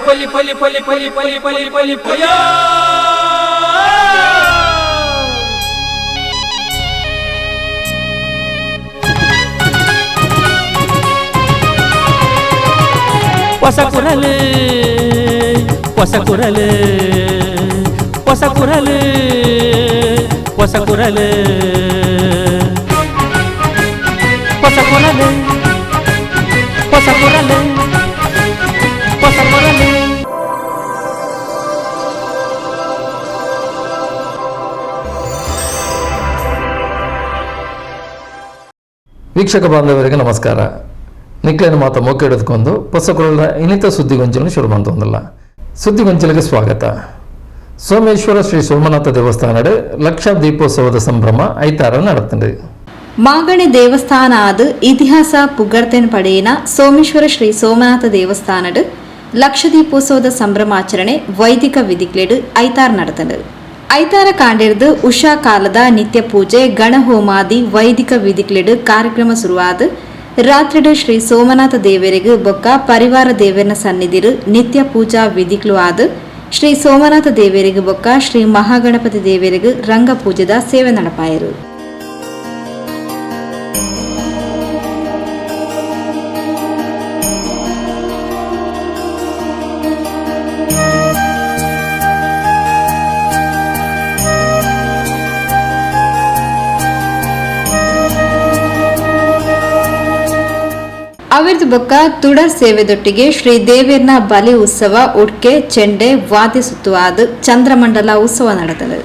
ಪೊಲಿ ಪೊಲಿ ಪೊಲಿ ಪೊಲಿ ಪೊಲಿ ಪೊಲಿ ಪೊಲಿ ಪೊಯ. ಹೊಸ ಕುರಲು, ಹೊಸ ಕುರಲು, ಹೊಸ ಕುರಲು, ಹೊಸ ಕುರಲು, ಹೊಸ ಕುರಲು, ಹೊಸ ಕುರಲು, ಹೊಸ ಕುರಲು. ವೀಕ್ಷಕ ಬಾಂಧವರಿಗೆ ನಮಸ್ಕಾರ. ನಿಕ್ಲೇನ ಮಾತ ಮೊಕ್ಕೆ ಹಿಡಿದುಕೊಂಡು ಹೊಸಕುರಲ ಇನ್ನಿತ ಸುದ್ದಿಗೊಂಚಲು ಶುರು ಮಂತೊಂದಲ್ಲ. ಸುದ್ದಿಗೊಂಚಲಿಗೆ ಸ್ವಾಗತ. ಸೋಮೇಶ್ವರ ಶ್ರೀ ಸೋಮನಾಥ ದೇವಸ್ಥಾನಡ್ ಲಕ್ಷ ದೀಪೋತ್ಸವದ ಸಂಭ್ರಮ ಐತಾರ ನಡತುಂಡು. ಮಾಗಣೆ ದೇವಸ್ಥಾನ ಆದ್ ಇತಿಹಾಸ ಪುಗರ್ತೆನ್ ಪಡೆಯಿನ ಸೋಮೇಶ್ವರ ಶ್ರೀ ಸೋಮನಾಥ ದೇವಸ್ಥಾನಡ್ ಲಕ್ಷ ದೀಪೋತ್ಸವದ ಸಂಭ್ರಮಾಚರಣೆ ವೈದಿಕ ವಿಧಿಕ್ಲೆಡ್ ಐತಾರ ನಡತಂಡು. ಐತಾರ ಕಾಂಡೆರ್ದು ಉಷಾ ಕಾಲದ ನಿತ್ಯ ಪೂಜೆ, ಗಣಹೋಮಾದಿ ವೈದಿಕ ವಿಧಿಕ್ಲೆಡ್ ಕಾರ್ಯಕ್ರಮ ಶುರುವಾದ್ ರಾತ್ರಿಡ್ ಶ್ರೀ ಸೋಮನಾಥ ದೇವರಿಗೆ ಬೊಕ್ಕ ಪರಿವಾರ ದೇವರನ ಸನ್ನಿಧಿರು ನಿತ್ಯ ಪೂಜಾ ವಿಧಿಕ್ಲು ಆದ್ ಶ್ರೀ ಸೋಮನಾಥ ದೇವರಿಗೆ ಬೊಕ್ಕ ಶ್ರೀ ಮಹಾಗಣಪತಿ ದೇವರಿಗೆ ರಂಗ ಪೂಜೆದ ಸೇವೆ ನಡಪಾಯರು. ಅವಿರ್ದು ಬೊಕ್ಕ ತುಡರ್ ಸೇವೆದೊಟ್ಟಿಗೆ ಶ್ರೀ ದೇವೇರ್ನ ಬಲಿ ಉತ್ಸವ, ಉಡ್ಕೆ, ಚೆಂಡೆ ವಾದ್ಯ ಸುತ್ತುವಾದ ಚಂದ್ರಮಂಡಲ ಉತ್ಸವ ನಡೆದಳು.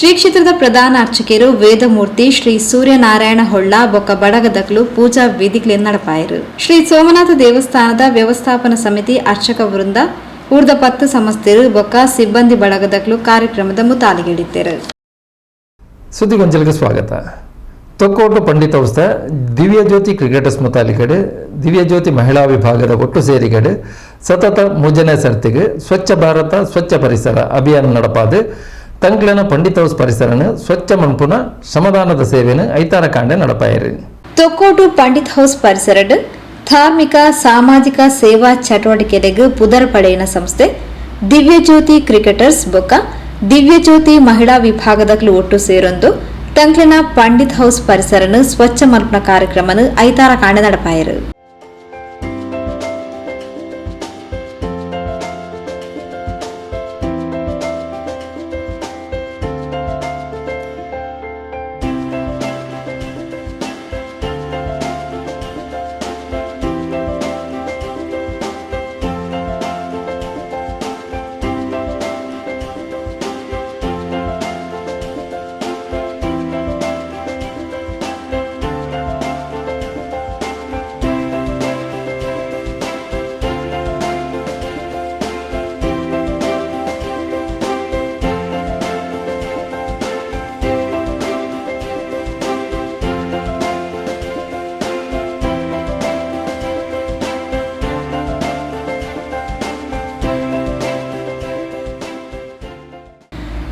ಶ್ರೀ ಕ್ಷೇತ್ರದ ಪ್ರಧಾನ ಅರ್ಚಕರು ವೇದಮೂರ್ತಿ ಶ್ರೀ ಸೂರ್ಯನಾರಾಯಣ ಹೊಳ್ಳ ಬೊಕ್ಕ ಬಡಗದಕ್ಲು ಪೂಜಾ ವಿಧಿಕ್ಲೆನ್ ನಡಪಾಯರು. ಶ್ರೀ ಸೋಮನಾಥ ದೇವಸ್ಥಾನದ ವ್ಯವಸ್ಥಾಪನಾ ಸಮಿತಿ, ಅರ್ಚಕ ವೃಂದ, ಊರ್ದ ಪತ್ತು ಸಂಸ್ಥೆರು ಬೊಕ್ಕ ಸಿಬ್ಬಂದಿ ಬಳಗದಕ್ಲು ಕಾರ್ಯಕ್ರಮದ ಮುತಾಲಿಗಿಡಿದ್ದರು. ಸುದ್ದಿಗೊಂಚಲಿಗೆ ಸ್ವಾಗತ. ತೊಕ್ಕೋಟು ಪಂಡಿತ ಸಂಸ್ಥೆ ದಿವ್ಯಜ್ಯೋತಿ ಕ್ರಿಕೆಟರ್ಸ್ ಮುತಾಲಿಕಡೆ ದಿವ್ಯಜ್ಯೋತಿ ಮಹಿಳಾ ವಿಭಾಗದ ಒಟ್ಟು ಸೇರಿಗಡೆ ಸತತ ಮೂಜನೇ ಸರ್ತಿಗೆ ಸ್ವಚ್ಛ ಭಾರತ ಸ್ವಚ್ಛ ಪರಿಸರ ಅಭಿಯಾನ ನಡಪಾದು ತಂಕ್ಲೆನ ಪಂಡಿತ ಹೌಸ್ ಪರಿಸರನ ಸ್ವಚ್ಛ ಮನ್ಪುನ ಶ್ರಮದಾನದ ಸೇವೆಯನ್ನು ಐತಾರ ಕಾಂಡೆ ನಡಪಾಯರಿ. ತೊಕ್ಕೋಟು ಪಂಡಿತ್ ಹೌಸ್ ಪರಿಸರಡ್ ಧಾರ್ಮಿಕ, ಸಾಮಾಜಿಕ ಸೇವಾ ಚಟುವಟಿಕೆಲೆಗ್ ಪುದರ್ ಪಡೆಯಿನ ಸಂಸ್ಥೆ ದಿವ್ಯಜ್ಯೋತಿ ಕ್ರಿಕೆಟರ್ಸ್ ಬೊಕ್ಕ ದಿವ್ಯಜ್ಯೋತಿ ಮಹಿಳಾ ವಿಭಾಗದಕ್ಲು ಒಟ್ಟು ಸೇರೊಂದು ತಂಕ್ಲೆನ ಪಂಡಿತ್ ಹೌಸ್ ಪರಿಸರನು ಸ್ವಚ್ಛ ಮಲ್ಪನ ಕಾರ್ಯಕ್ರಮನು ಐತಾರ ಕಾಂಡೆ ನಡಪಾಯರು.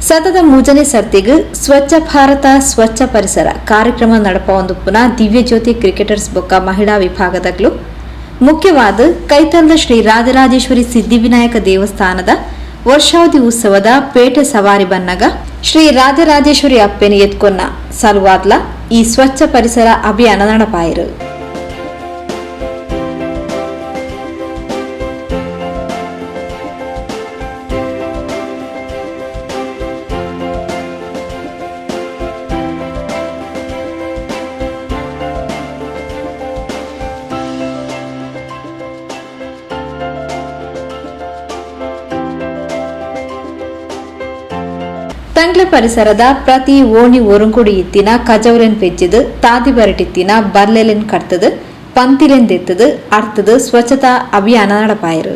ಸತತ ಮೂಜನೇ ಸರ್ತಿಗ್ ಸ್ವಚ್ಛ ಭಾರತ ಸ್ವಚ್ಛ ಪರಿಸರ ಕಾರ್ಯಕ್ರಮ ನಡಪ ಪುನಃ ದಿವ್ಯಜ್ಯೋತಿ ಕ್ರಿಕೆಟರ್ಸ್ ಬೊಕ್ಕ ಮಹಿಳಾ ವಿಭಾಗದಗ್ಲು ಮುಖ್ಯವಾದ ಕೈತಲ್ದ ಶ್ರೀ ರಾಜರಾಜೇಶ್ವರಿ ಸಿದ್ಧಿವಿನಾಯಕ ದೇವಸ್ಥಾನದ ವರ್ಷಾವಧಿ ಉತ್ಸವದ ಪೇಟೆ ಸವಾರಿ ಬನ್ನಗ ಶ್ರೀ ರಾಜರಾಜೇಶ್ವರಿ ಅಪ್ಪೆನ ಎತ್ಕೊನ್ನ ಸಲುವಾದ್ಲ ಈ ಸ್ವಚ್ಛ ಪರಿಸರ ಅಭಿಯಾನ ನಡಪಾಯಿರು. ತಂಗ್ಲ ಪರಿಸರದ ಪ್ರತಿ ಓಣಿ ಒರುಂಕುಡಿ ಇತ್ತಿನ ಕಜೌಲೆನ್ ಪೆಜ್ಜಿದ್, ತಾದಿ ಬರಟಿತ್ತಿನ ಬರ್ಲೆಲೆನ್ ಕಡ್ತದು, ಪಂತಿಲೆನ್ ದೆತ್ತದು ಅರ್ಥದ ಸ್ವಚ್ಛತಾ ಅಭಿಯಾನ ನಡಪಾಯರು.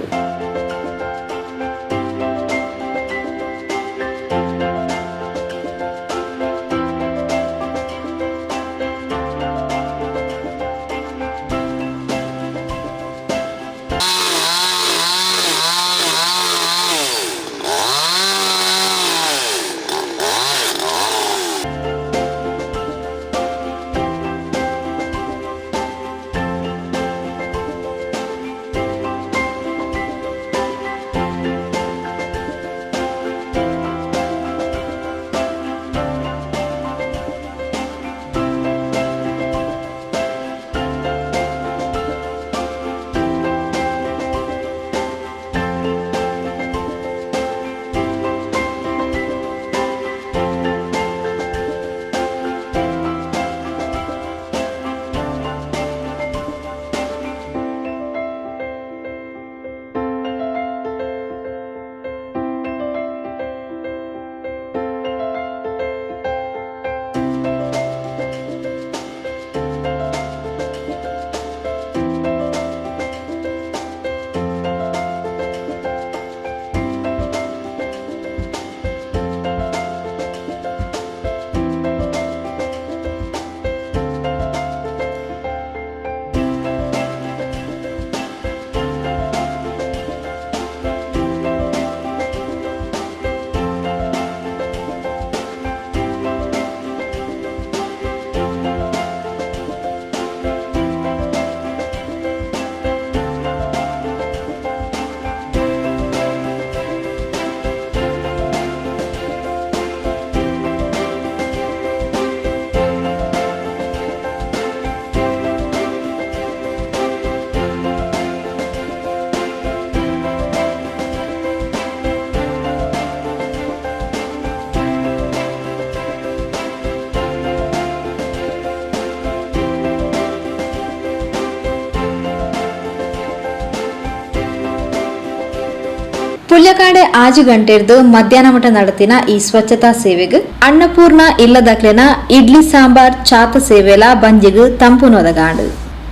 ಪುಲ್ಯಕಾಡೆ 6 ಗಂಟೆರ್ದು ಮಧ್ಯಾಹ್ನ ಮಠ നടത്തിನ ಈ ಸ್ವಚ್ಛತಾ ಸೇವೆಗೆ ಅನ್ನಪೂರ್ಣ ಇಲ್ಲದಕ್ಲೆನ ಇಡ್ಲಿ ಸಾಂಬಾರ್ ಚಾತ ಸೇವೆಲ ಬಂಜಿಗ್ ತಂಪು ನೊದಗಾಂಡು.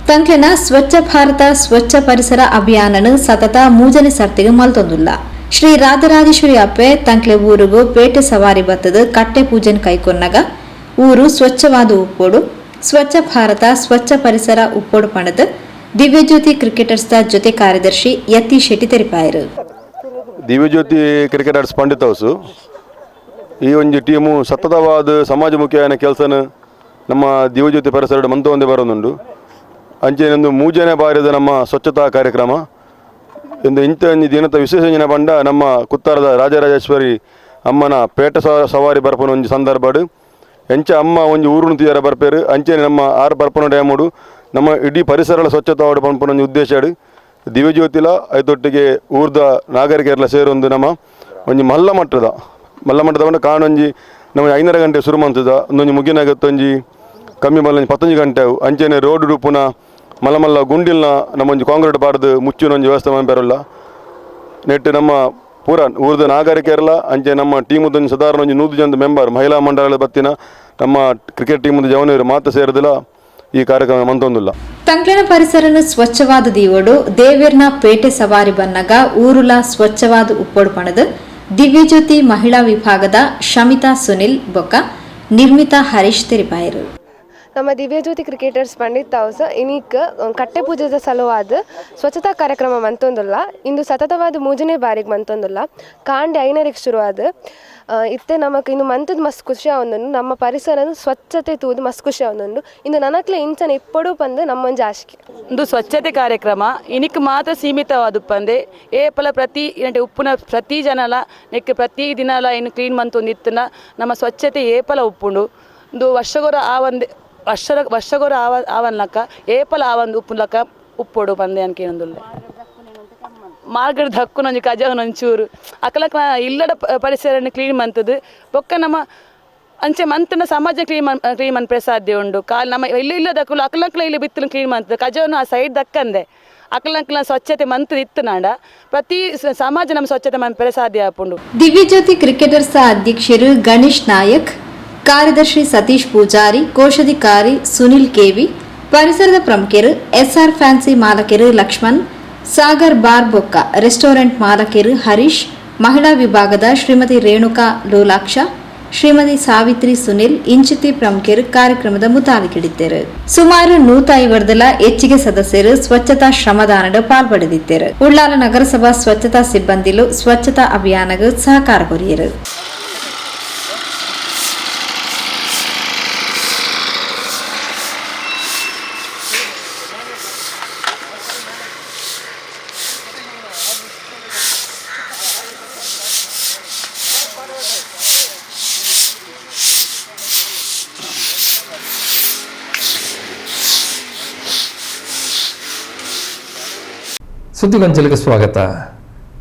ತಂಕ್ಲೆನ ಸ್ವಚ್ಛ ಭಾರತ ಸ್ವಚ್ಛ ಪರಿಸರ ಅಭಿಯಾನನು ಸತತ 3ನೇ ಸರ್ತಿಗೆ ಮಲ್ತೊಂದುಲ್ಲ. ಶ್ರೀ ರಾಜರಾಜೇಶ್ವರಿ ಅಪ್ಪೆ ತಂಕ್ಲೆ ಊರುಗು ಪೇಟೆ ಸವಾರಿ ಬತ್ತದು ಕಟ್ಟೆ ಪೂಜೆನ್ ಕೈಕೊನ್ನಗ ಊರು ಸ್ವಚ್ಛವಾದ ಉಪ್ಪೋಡು, ಸ್ವಚ್ಛ ಭಾರತ ಸ್ವಚ್ಛ ಪರಿಸರ ಉಪ್ಪೋಡು ಪಣದು ದಿವ್ಯಜ್ಯೋತಿ ಕ್ರಿಕೆಟರ್ಸ್ ಜೊತೆ ಕಾರ್ಯದರ್ಶಿ ಯತಿ ಶೆಟ್ಟಿ ತೆರಿಪಾಯರು. ದಿವ್ಯಜ್ಯೋತಿ ಕ್ರಿಕೆಟರ್ಸ್ ಪಂಡಿತ್ ಹೌಸು ಈ ಒಂಜಿ ಟೀಮು ಸತತವಾದ ಸಮಾಜಮುಖಿಯಾನ ಕೆಲಸನ ನಮ್ಮ ದಿವ್ಯಜ್ಯೋತಿ ಪರಿಸರ ಮಂತ ಒಂದೇ ಬರೋದುಂಡು. ಅಂಚೆನೊಂದು 3ನೇ ಬಾರಿದ ನಮ್ಮ ಸ್ವಚ್ಛತಾ ಕಾರ್ಯಕ್ರಮ ಇಂದು ಇಂಥ ಒಂಜಿ ದಿನದ ವಿಶೇಷ ದಿನ ಪಂಡ ನಮ್ಮ ಕುತ್ತಾರದ ರಾಜರಾಜೇಶ್ವರಿ ಅಮ್ಮನ ಪೇಟ ಸವಾರಿ ಬರ್ಪನ ಒಂಜಿ ಸಂದರ್ಭಡು ಎಂಚ ಅಮ್ಮ ಒಂಜಿ ಊರುನು ತೀರ ಬರ್ಪೇರು. ಅಂಚೆನೆ ನಮ್ಮ ಆರು ಬರ್ಪನ ಡ್ಯಾಮುಡು ನಮ್ಮ ಇಡೀ ಪರಿಸರಗಳ ಸ್ವಚ್ಛತಾ ಪನ್ಪುನ ಒಂಜಿ ಉದ್ದೇಶ ದಿವ್ಯಜ್ಯೋತಿಲ ಐತೊಟ್ಟಿಗೆ ಊರ್ದ ನಾಗರಿಕರೆಲ್ಲ ಸೇರೊಂದು ನಮ್ಮ ಒಂಜಿ ಮಲ್ಲ ಮಟ್ಟದ ಪಂಡ ಕಾಣೊಂಜಿ ನಮ್ಮ 5:30 ಗಂಟೆ ಶುರು ಮಂತದ ಒಂದೊಂಜಿ ಮುಗಿನಾಗತ್ತೊಂಜಿ ಕಮ್ಮಿ ಮಲ್ಲ 19 ಗಂಟೆ ಅವು. ಅಂಚೆನೆ ರೋಡ್ ರೂಪುನ ಮಲ್ಲ ಮಲ್ಲ ಗುಂಡಿಲ್ನ ನಮ್ಮೊಂಜಿ ಕಾಂಕ್ರೀಟ್ ಬಾರ್ದು ಮುಚ್ಚಿನ ಒಂಜಿ ವ್ಯವಸ್ಥೆ ಮನ್ಪೆರಲ್ಲ ನೆಟ್ಟು ನಮ್ಮ ಪೂರ ಊರ್ದ ನಾಗರಿಕರೆಲ್ಲ ಅಂಚೆ ನಮ್ಮ ಟೀಮುದೊಂಜಿ ಸಾಧಾರಣ ಒಂಜಿ 100 ಜನ ಮೆಂಬರ್ ಮಹಿಳಾ ಮಂಡಲ ಬತ್ತಿನ ನಮ್ಮ ಕ್ರಿಕೆಟ್ ಟೀಮುದ ಜವನರು ಮಾತ್ರ ಸೇರಿದಿಲ್ಲ ಈ ಕಾರ್ಯಕ್ರಮ ಮಂತೊಂದುಲ್ಲ. ತಂಕ್ಲೆನ ಪರಿಸರನು ಸ್ವಚ್ಛವಾದ ದೀವೋಡು ದೇವೇರ್ನ ಪೇಟೆ ಸವಾರಿ ಬನ್ನಗ ಊರುಲ ಸ್ವಚ್ಛವಾದ ಉಪ್ಪೋಡು ಪಣದು ದಿವ್ಯಜ್ಯೋತಿ ಮಹಿಳಾ ವಿಭಾಗದ ಶಮಿತಾ ಸುನಿಲ್ ಬೊಕ್ಕ ನಿರ್ಮಿತಾ ಹರೀಶ್ ತೆರಿಪಾಯರು. ನಮ್ಮ ದಿವ್ಯಜ್ಯೋತಿ ಕ್ರಿಕೆಟರ್ಸ್ ಪಂಡಿತ್ ಹೌಸ್ ಇನಿಕ್ ಕಟ್ಟೆ ಪೂಜೆದ ಸಲುವಾದ ಸ್ವಚ್ಛತಾ ಕಾರ್ಯಕ್ರಮ ಮಂತೊಂದುಲ್ಲ. ಇಂದು ಸತತವಾದ 3ನೇ ಬಾರಿಗೆ ಮಂತೊಂದುಲ್ಲ. ಕಾಂಡೆ 5:30 ಶುರುವಾದ ಇತ್ತೆ ನಮಕ್ ಇಂದು ಮಂತದ ಮಸ್ತ್ ಖುಷಿ ಆವೊಂದುಂಡು. ನಮ್ಮ ಪರಿಸರ ಸ್ವಚ್ಛತೆ ತೂದು ಮಸ್ತ್ ಖುಷಿ ಆವೊಂದುಂಡು. ಇಂದು ನನಕ್ಲೆ ಇಂಚನ ಇಪ್ಪಡು ಪಂದು ನಮ್ಮೊಂಜಿ ಆಶಿಕೆ. ಇಂದು ಸ್ವಚ್ಛತೆ ಕಾರ್ಯಕ್ರಮ ಇನಿಕ್ ಮಾತ್ರ ಸೀಮಿತವಾದ ಪಂದೆ ಏಪಲ ಪ್ರತಿ ಉಪ್ಪುನ ಪ್ರತಿ ಜನಲ ನೆಕ್ ಪ್ರತಿ ದಿನಲ ಇನ್ನು ಕ್ಲೀನ್ ಮಂತೊಂದು ಇತ್ತನ ನಮ್ಮ ಸ್ವಚ್ಛತೆ ಏಪಲ ಉಪ್ಪುಂಡು. ಇಂದು ವರ್ಷಗೊರ ಆ ಒಂದೇ ವರ್ಷಗೊರ ಆವನ್ಲಕ್ಕ ಏಪಲ ಆವಂದು ಉಪ್ಪುಲಕ್ಕ ಉಪ್ಪೋಡು ಪಂದೆ ಅನ್ಕೇನೊಂದುಲ್ಲ. ಮಾರ್ಗದ ಹಕ್ಕುನೊಂಜಿ ಕಜವನೊಂಚೂರು ಅಕಲಕ್ಕ ಇಲ್ಲದ ಪರಿಸರನ ಕ್ಲೀನ್ ಮಂತದ್ದು ಬೊಕ್ಕ ನಮ್ಮ ಅಂಚೆ ಮಂತನ ಸಮಾಜ ಕ್ಲೀನ್ ಕ್ಲೀನ್ ಮನ್ಪೆ ಸಾಧ್ಯ ಉಂಡು. ಕಾಲ್ ನಮ್ಮ ಇಲ್ಲಿ ಇಲ್ಲದಕ್ಕಲು ಅಕಲಕ್ಕಲ ಇಲ್ಲಿ ಬಿತ್ತಲು ಕ್ಲೀನ್ ಮಂತದ್ದು ಕಜವನ್ನು ಆ ಸೈಡ್ ದಕ್ಕಂದೆ ಅಕಲಕ್ಕಲ ಸ್ವಚ್ಛತೆ ಮಂತದ ಇತ್ತು ನಾಡ ಪ್ರತಿ ಸಮಾಜ ನಮ್ಮ ಸ್ವಚ್ಛತೆ ಮನ್ಪೆ ಸಾಧ್ಯ ಆಪುಂಡು. ದಿವ್ಯಜ್ಯೋತಿ ಕ್ರಿಕೆಟರ್ಸ್ ಅಧ್ಯಕ್ಷರು ಗಣೇಶ್ ನಾಯಕ್, ಕಾರ್ಯದರ್ಶಿ ಸತೀಶ್ ಪೂಜಾರಿ, ಕೋಶಾಧಿಕಾರಿ ಸುನಿಲ್ ಕೆವಿ, ಪರಿಸರದ ಪ್ರಮುಖರು S R fancy ಮಾಲಕರು ಲಕ್ಷ್ಮಣ್, ಸಾಗರ್ bar ಬೊಕ್ಕ ರೆಸ್ಟೋರೆಂಟ್ ಮಾಲಕರು ಹರೀಶ್, ಮಹಿಳಾ ವಿಭಾಗದ ಶ್ರೀಮತಿ ರೇಣುಕಾ ಲೋಲಾಕ್ಷ, ಶ್ರೀಮತಿ ಸಾವಿತ್ರಿ ಸುನಿಲ್ ಇಂಚಿತಿ ಪ್ರಮುಖರು ಕಾರ್ಯಕ್ರಮದ ಮುತಾಲಿಕಿಡಿದ್ದರು. ಸುಮಾರು 150 ಹೆಚ್ಚಿಗೆ ಸದಸ್ಯರು ಸ್ವಚ್ಛತಾ ಶ್ರಮದಾನದ ಪಾಲ್ಪಡೆದಿದ್ದರು. ಉಳ್ಳಾಲ ನಗರಸಭಾ ಸ್ವಚ್ಛತಾ ಸಿಬ್ಬಂದಿಲು ಸ್ವಚ್ಛತಾ ಅಭಿಯಾನಕ್ಕೆ ಸಹಕಾರ ಕೊರಿಯರು. ಸುದ್ದಿಗೊಂಚಲಿಗೆ ಸ್ವಾಗತ.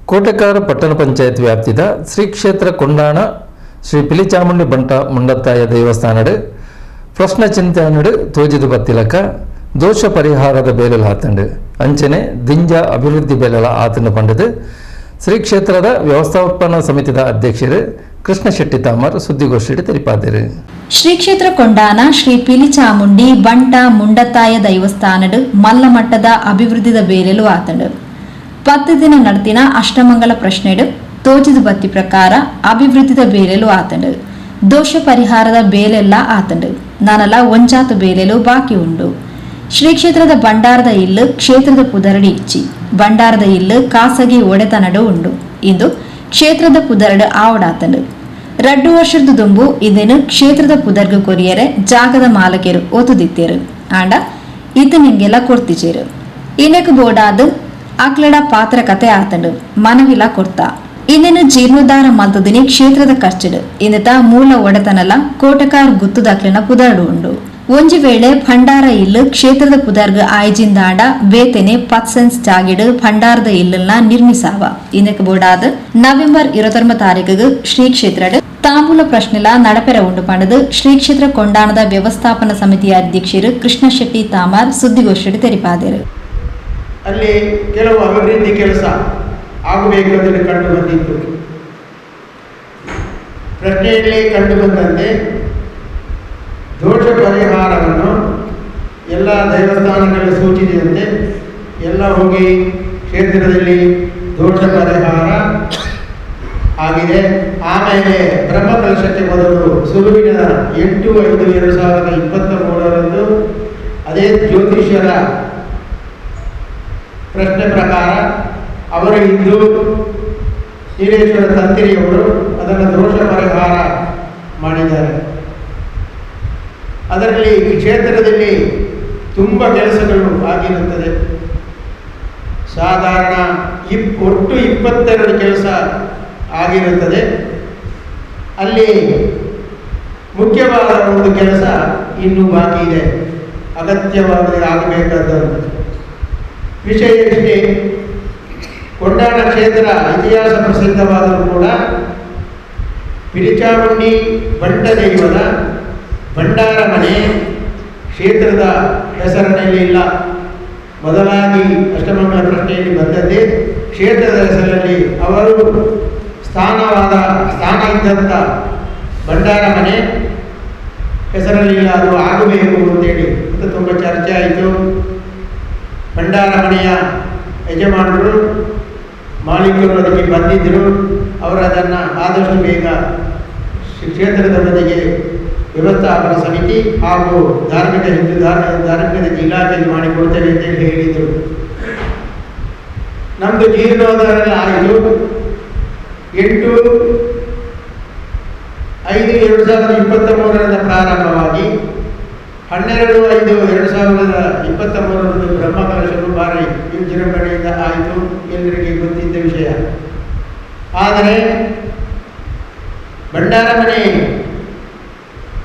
ಕೋಟೆಕಾರ ಪಟ್ಟಣ ಪಂಚಾಯತ್ ವ್ಯಾಪ್ತಿದ ಶ್ರೀ ಕ್ಷೇತ್ರ ಕೊಂಡಾಣ ಶ್ರೀ ಪಿಲಿಚಾಮುಂಡಿ ಬಂಟ ಮುಂಡತ್ತಾಯ ದೇವಸ್ಥಾನಡು ಪ್ರಶ್ನೆ ಚಿಂತನೆಡು ತೋಜಿದು ಬತ್ತಿಲಕ ದೋಷ ಪರಿಹಾರದ ಬೇಲೆಲ ಆತಂಡು ಅಂಚನೆ ದಿಂಜ ಅಭಿವೃದ್ಧಿ ಬೇಲೆಲ ಆತಂಡು ಪಂಡದು ಶ್ರೀ ಕ್ಷೇತ್ರದ ವ್ಯವಸ್ಥಾಪನಾ ಸಮಿತಿದ ಅಧ್ಯಕ್ಷರು ಕೃಷ್ಣ ಶೆಟ್ಟಿ ತಾಮರ್ ಸುದ್ದಿಗೋಷ್ಠಿ ತೆರಿಪಾದರು. ಶ್ರೀ ಕ್ಷೇತ್ರ ಕೊಂಡಾನ ಶ್ರೀ ಪಿಲಿಚಾಮುಂಡಿ ಬಂಟ ಮುಂಡತ್ತಾಯ ದೈವಸ್ಥಾನಡು ಮಲ್ಲಮಟ್ಟದ ಅಭಿವೃದ್ಧಿದ ಬೇಲೆಲು ಆತಂಡು 10 ದಿನ ನಡೆದಿನ ಅಷ್ಟಮಂಗಲ ಪ್ರಶ್ನೆಡು ತೋಜಿದ ಬತ್ತಿ ಪ್ರಕಾರ ಅಭಿವೃದ್ಧಿದ ಬೇಲೆಲು ಆತಂಡು ದೋಷ ಪರಿಹಾರದ ಬೇಲೆಲ್ಲ ಆತಂಡು ನಾನಲ ಒಂಜಾತು ಬೇಲೆಲು ಬಾಕಿ ಉಂಡು. ಶ್ರೀ ಕ್ಷೇತ್ರದ ಭಂಡಾರದ ಇಲ್ಲು ಕ್ಷೇತ್ರದ ಪುದರಡಿ ಇಚ್ಚಿ ಭಂಡಾರದ ಇಲ್ಲು ಖಾಸಗಿ ಒಡೆತನಡು ಉಂಡು. ಇಂದು ಕ್ಷೇತ್ರದ ಪುದರಡು ಆವಡಾತಂಡು 2 ವರ್ಷದ ದುಂಬು ಇದೇನು ಕ್ಷೇತ್ರದ ಪುದರ್ಗು ಕೊರಿಯರೆ ಜಾಗದ ಮಾಲಕರು ಒತ್ತುದಿತ್ತೇರು ಆಂಡ ಇದು ನಿಂಗೆಲ್ಲ ಕೊಡ್ತಿಚೇರು ಇನೆಕ್ ಬೋಡಾದು ಆಕ್ಲಡ ಪಾತ್ರ ಕತೆ ಆತಂಡು ಮನವಿಲ ಕೊಡ್ತಾ ಇನ್ನೇನು ಜೀರ್ಣೋದ್ಧಾರ ಮಲ್ತದಿನಿ ಕ್ಷೇತ್ರದ ಖರ್ಚುಡು ಇನ್ನತ ಮೂಲ ಒಡೆತನಲ ಕೋಟಕಾರ್ ಗುತ್ತುದಾಕ್ಲಿನ ಪುದರ್ಡು ಉಂಡು. ಒಂಜಿ ವೇಳೆ ಭಂಡಾರ ಇಲ್ಲು ಕ್ಷೇತ್ರದ ಪುದರ್ಗ ಆಯ್ಜಿಂದಾಂಡ ಬೇತೆನೆ 10 ಸೆನ್ಸ್ ಜಾಗಿಡು ಭಂಡಾರದ ಇಲ್ಲನ್ನ ನಿರ್ಮಿಸಾವ. ಇನ್ನಕ್ಕೆ ಬೋಡಾದ ನವೆಂಬರ್ 29 ತಾರೀಕಿಗೆ ಶ್ರೀ ಕ್ಷೇತ್ರಡು ತಾಂಬೂಲ ಪ್ರಶ್ನೆಲ നടಪೆರ ಉಂಡು ಪಂಡದು ಶ್ರೀ ಕ್ಷೇತ್ರ ಕೊಂಡಾಣದ ವ್ಯವಸ್ಥಾಪನಾ ಸಮಿತಿಯ ಅಧ್ಯಕ್ಷರು ಕೃಷ್ಣ ಶೆಟ್ಟಿ ತಾಮಾರ್ ಸುದ್ದಿಗೋಷ್ಠಿ ತೆರಿಪಾದರು. ಅಲ್ಲಿ ಕೆಲವು ಅಭಿವೃದ್ಧಿ ಕೆಲಸ ಆಗಬೇಕು ಅಂತ ಕಂಡು ಬಂದಿತ್ತು. ಪ್ರಶ್ನೆಯಲ್ಲಿ ಕಂಡುಬಂದಂತೆ ದೋಷ ಪರಿಹಾರವನ್ನು ಎಲ್ಲ ದೇವಸ್ಥಾನಗಳಲ್ಲಿ ಸೂಚಿಸಿದಂತೆ ಎಲ್ಲ ಹೋಗಿ ಕ್ಷೇತ್ರದಲ್ಲಿ ದೋಷ ಪರಿಹಾರ ಆಗಿದೆ. ಆಮೇಲೆ ಬ್ರಹ್ಮಕಲಶಕ್ಕೆ ಮೊದಲು ಸುರುವಿನ 8/5/2023 ಅದೇ ಜ್ಯೋತಿಷ್ಯರ ಪ್ರಶ್ನೆ ಪ್ರಕಾರ ಅವರು ಇಂದು ನೀಲೇಶ್ವರ ತಂತ್ರಿಯವರು ಅದನ್ನು ದೋಷ ಪರಿಹಾರ ಮಾಡಿದ್ದಾರೆ. ಅದರಲ್ಲಿ ಈ ಕ್ಷೇತ್ರದಲ್ಲಿ ತುಂಬ ಕೆಲಸಗಳು ಆಗಿರುತ್ತದೆ. ಸಾಧಾರಣ ಒಟ್ಟು 22 ಕೆಲಸ ಆಗಿರುತ್ತದೆ. ಅಲ್ಲಿ ಮುಖ್ಯವಾದ ಒಂದು ಕೆಲಸ ಇನ್ನೂ ಬಾಕಿ ಇದೆ, ಅಗತ್ಯವಾಗಿ ಆಗಬೇಕಾದದ್ದು. ವಿಷಯ ಇಷ್ಟೇ, ಕೊಂಡಾಣ ಕ್ಷೇತ್ರ ಇತಿಹಾಸ ಪ್ರಸಿದ್ಧವಾದರೂ ಕೂಡ ಪಿರಿಚಾಮುಂಡಿ ಬಂಡದೈವದ ಭಂಡಾರ ಮನೆ ಕ್ಷೇತ್ರದ ಹೆಸರಿನಲ್ಲಿ ಇಲ್ಲ. ಮೊದಲಾಗಿ ಅಷ್ಟಮಂಗಲ ಪ್ರಶ್ನೆಯಲ್ಲಿ ಬಂದದ್ದೇ ಕ್ಷೇತ್ರದ ಹೆಸರಿನಲ್ಲಿ ಅವರು ಸ್ಥಾನ ಇದ್ದಂಥ ಭಂಡಾರ ಮನೆ ಹೆಸರಲ್ಲಿಲ್ಲ, ಅದು ಆಗಬೇಕು ಅಂತೇಳಿ ಅಂತ ತುಂಬ ಚರ್ಚೆ ಆಯಿತು. ಭಂಡಾರ ಮನೆಯ ಯಜಮಾನರು ಮಾಲೀಕರು ಅದಕ್ಕೆ ಬಂದಿದ್ದರು. ಅವರು ಅದನ್ನು ಆದಷ್ಟು ಬೇಗ ಕ್ಷೇತ್ರದ ಬದಿಗೆ ವ್ಯವಸ್ಥಾಪನಾ ಸಮಿತಿ ಹಾಗೂ ಧಾರ್ಮಿಕ ಹಿಂದೂ ಧಾರ್ಮಿಕ ಇಲಾಖೆಗೆ ಮಾಡಿಕೊಡ್ತೇವೆ ಅಂತೇಳಿ ಹೇಳಿದರು. ನಮ್ಮದು ಜೀರ್ಣೋದ್ಧಾರ ಆಯಿತು. 8/5/2023 ಪ್ರಾರಂಭವಾಗಿ 12/5/2023 ಬ್ರಹ್ಮಕಲಶವು ಭಾರಿ ವಿಜೃಂಭಣೆಯಿಂದ ಆಯಿತು, ಎಲ್ಲರಿಗೆ ಗೊತ್ತಿದ್ದ ವಿಷಯ. ಆದರೆ ಭಂಡಾರ ಮನೆ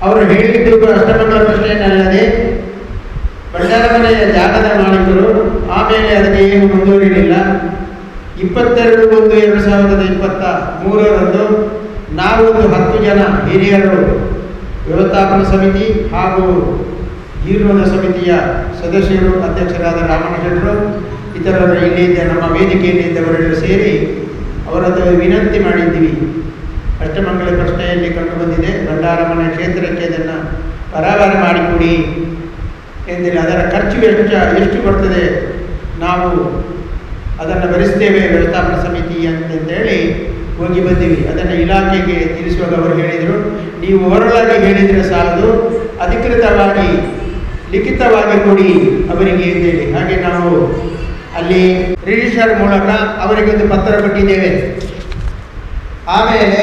ಅವರು ಹೇಳಿದ್ದು ಅಷ್ಟಮಂಗಲ ಪ್ರಶ್ನೆಯನ್ನಲ್ಲದೆ ಭಂಡಾರ ಮನೆಯ ಜಾಗದ ಮಾಲೀಕರು ಆಮೇಲೆ ಅದಕ್ಕೆ ಏನು ಮುಂದುವರಿಯಲಿಲ್ಲ. 22/1/2023 ನಾವು ಒಂದು 10 ಜನ ಹಿರಿಯರು ವ್ಯವಸ್ಥಾಪನಾ ಸಮಿತಿ ಹಾಗೂ ಜೀರ್ಣೋದ್ಧಾರ ಸಮಿತಿಯ ಸದಸ್ಯರು, ಅಧ್ಯಕ್ಷರಾದ ರಾಮಣ್ಣ ಶೆಟ್ಟರು, ಇತರರು ಇಲ್ಲಿದ್ದ ನಮ್ಮ ವೇದಿಕೆಯಲ್ಲಿ ಇದ್ದವರೆಲ್ಲ ಸೇರಿ ಅವರದ್ದು ವಿನಂತಿ ಮಾಡಿದ್ದೀವಿ. ಅಷ್ಟಮಂಗಲ ಪ್ರಶ್ನೆಯಲ್ಲಿ ಕಂಡುಬಂದಿದೆ, ಭಂಡಾರ ಮನೆ ಕ್ಷೇತ್ರಕ್ಕೆ ಅದನ್ನು ಬರಾಬರ ಮಾಡಿಕೊಡಿ ಎಂದಿಲ್ಲ. ಅದರ ಖರ್ಚು ಎಷ್ಟು ಬರ್ತದೆ ನಾವು ಅದನ್ನು ಭರಿಸ್ತೇವೆ ವ್ಯವಸ್ಥಾಪನಾ ಸಮಿತಿ ಅಂತಂತೇಳಿ ಹೋಗಿ ಬಂದೀವಿ. ಅದನ್ನು ಇಲಾಖೆಗೆ ತಿಳಿಸುವಾಗ ಅವರು ಹೇಳಿದರು, ನೀವು ಹೊರಳಾಗಿ ಹೇಳಿದರೆ ಸಾಲದು, ಅಧಿಕೃತವಾಗಿ ಲಿಖಿತವಾಗಿ ಕೊಡಿ ಅವರಿಗೆ ಅಂತೇಳಿ. ಹಾಗೆ ನಾವು ಅಲ್ಲಿ ರಿಜಿಸ್ಟರ್ ಮೂಲಕ ಅವರಿಗೊಂದು ಪತ್ರ ಕೊಟ್ಟಿದ್ದೇವೆ. ಆಮೇಲೆ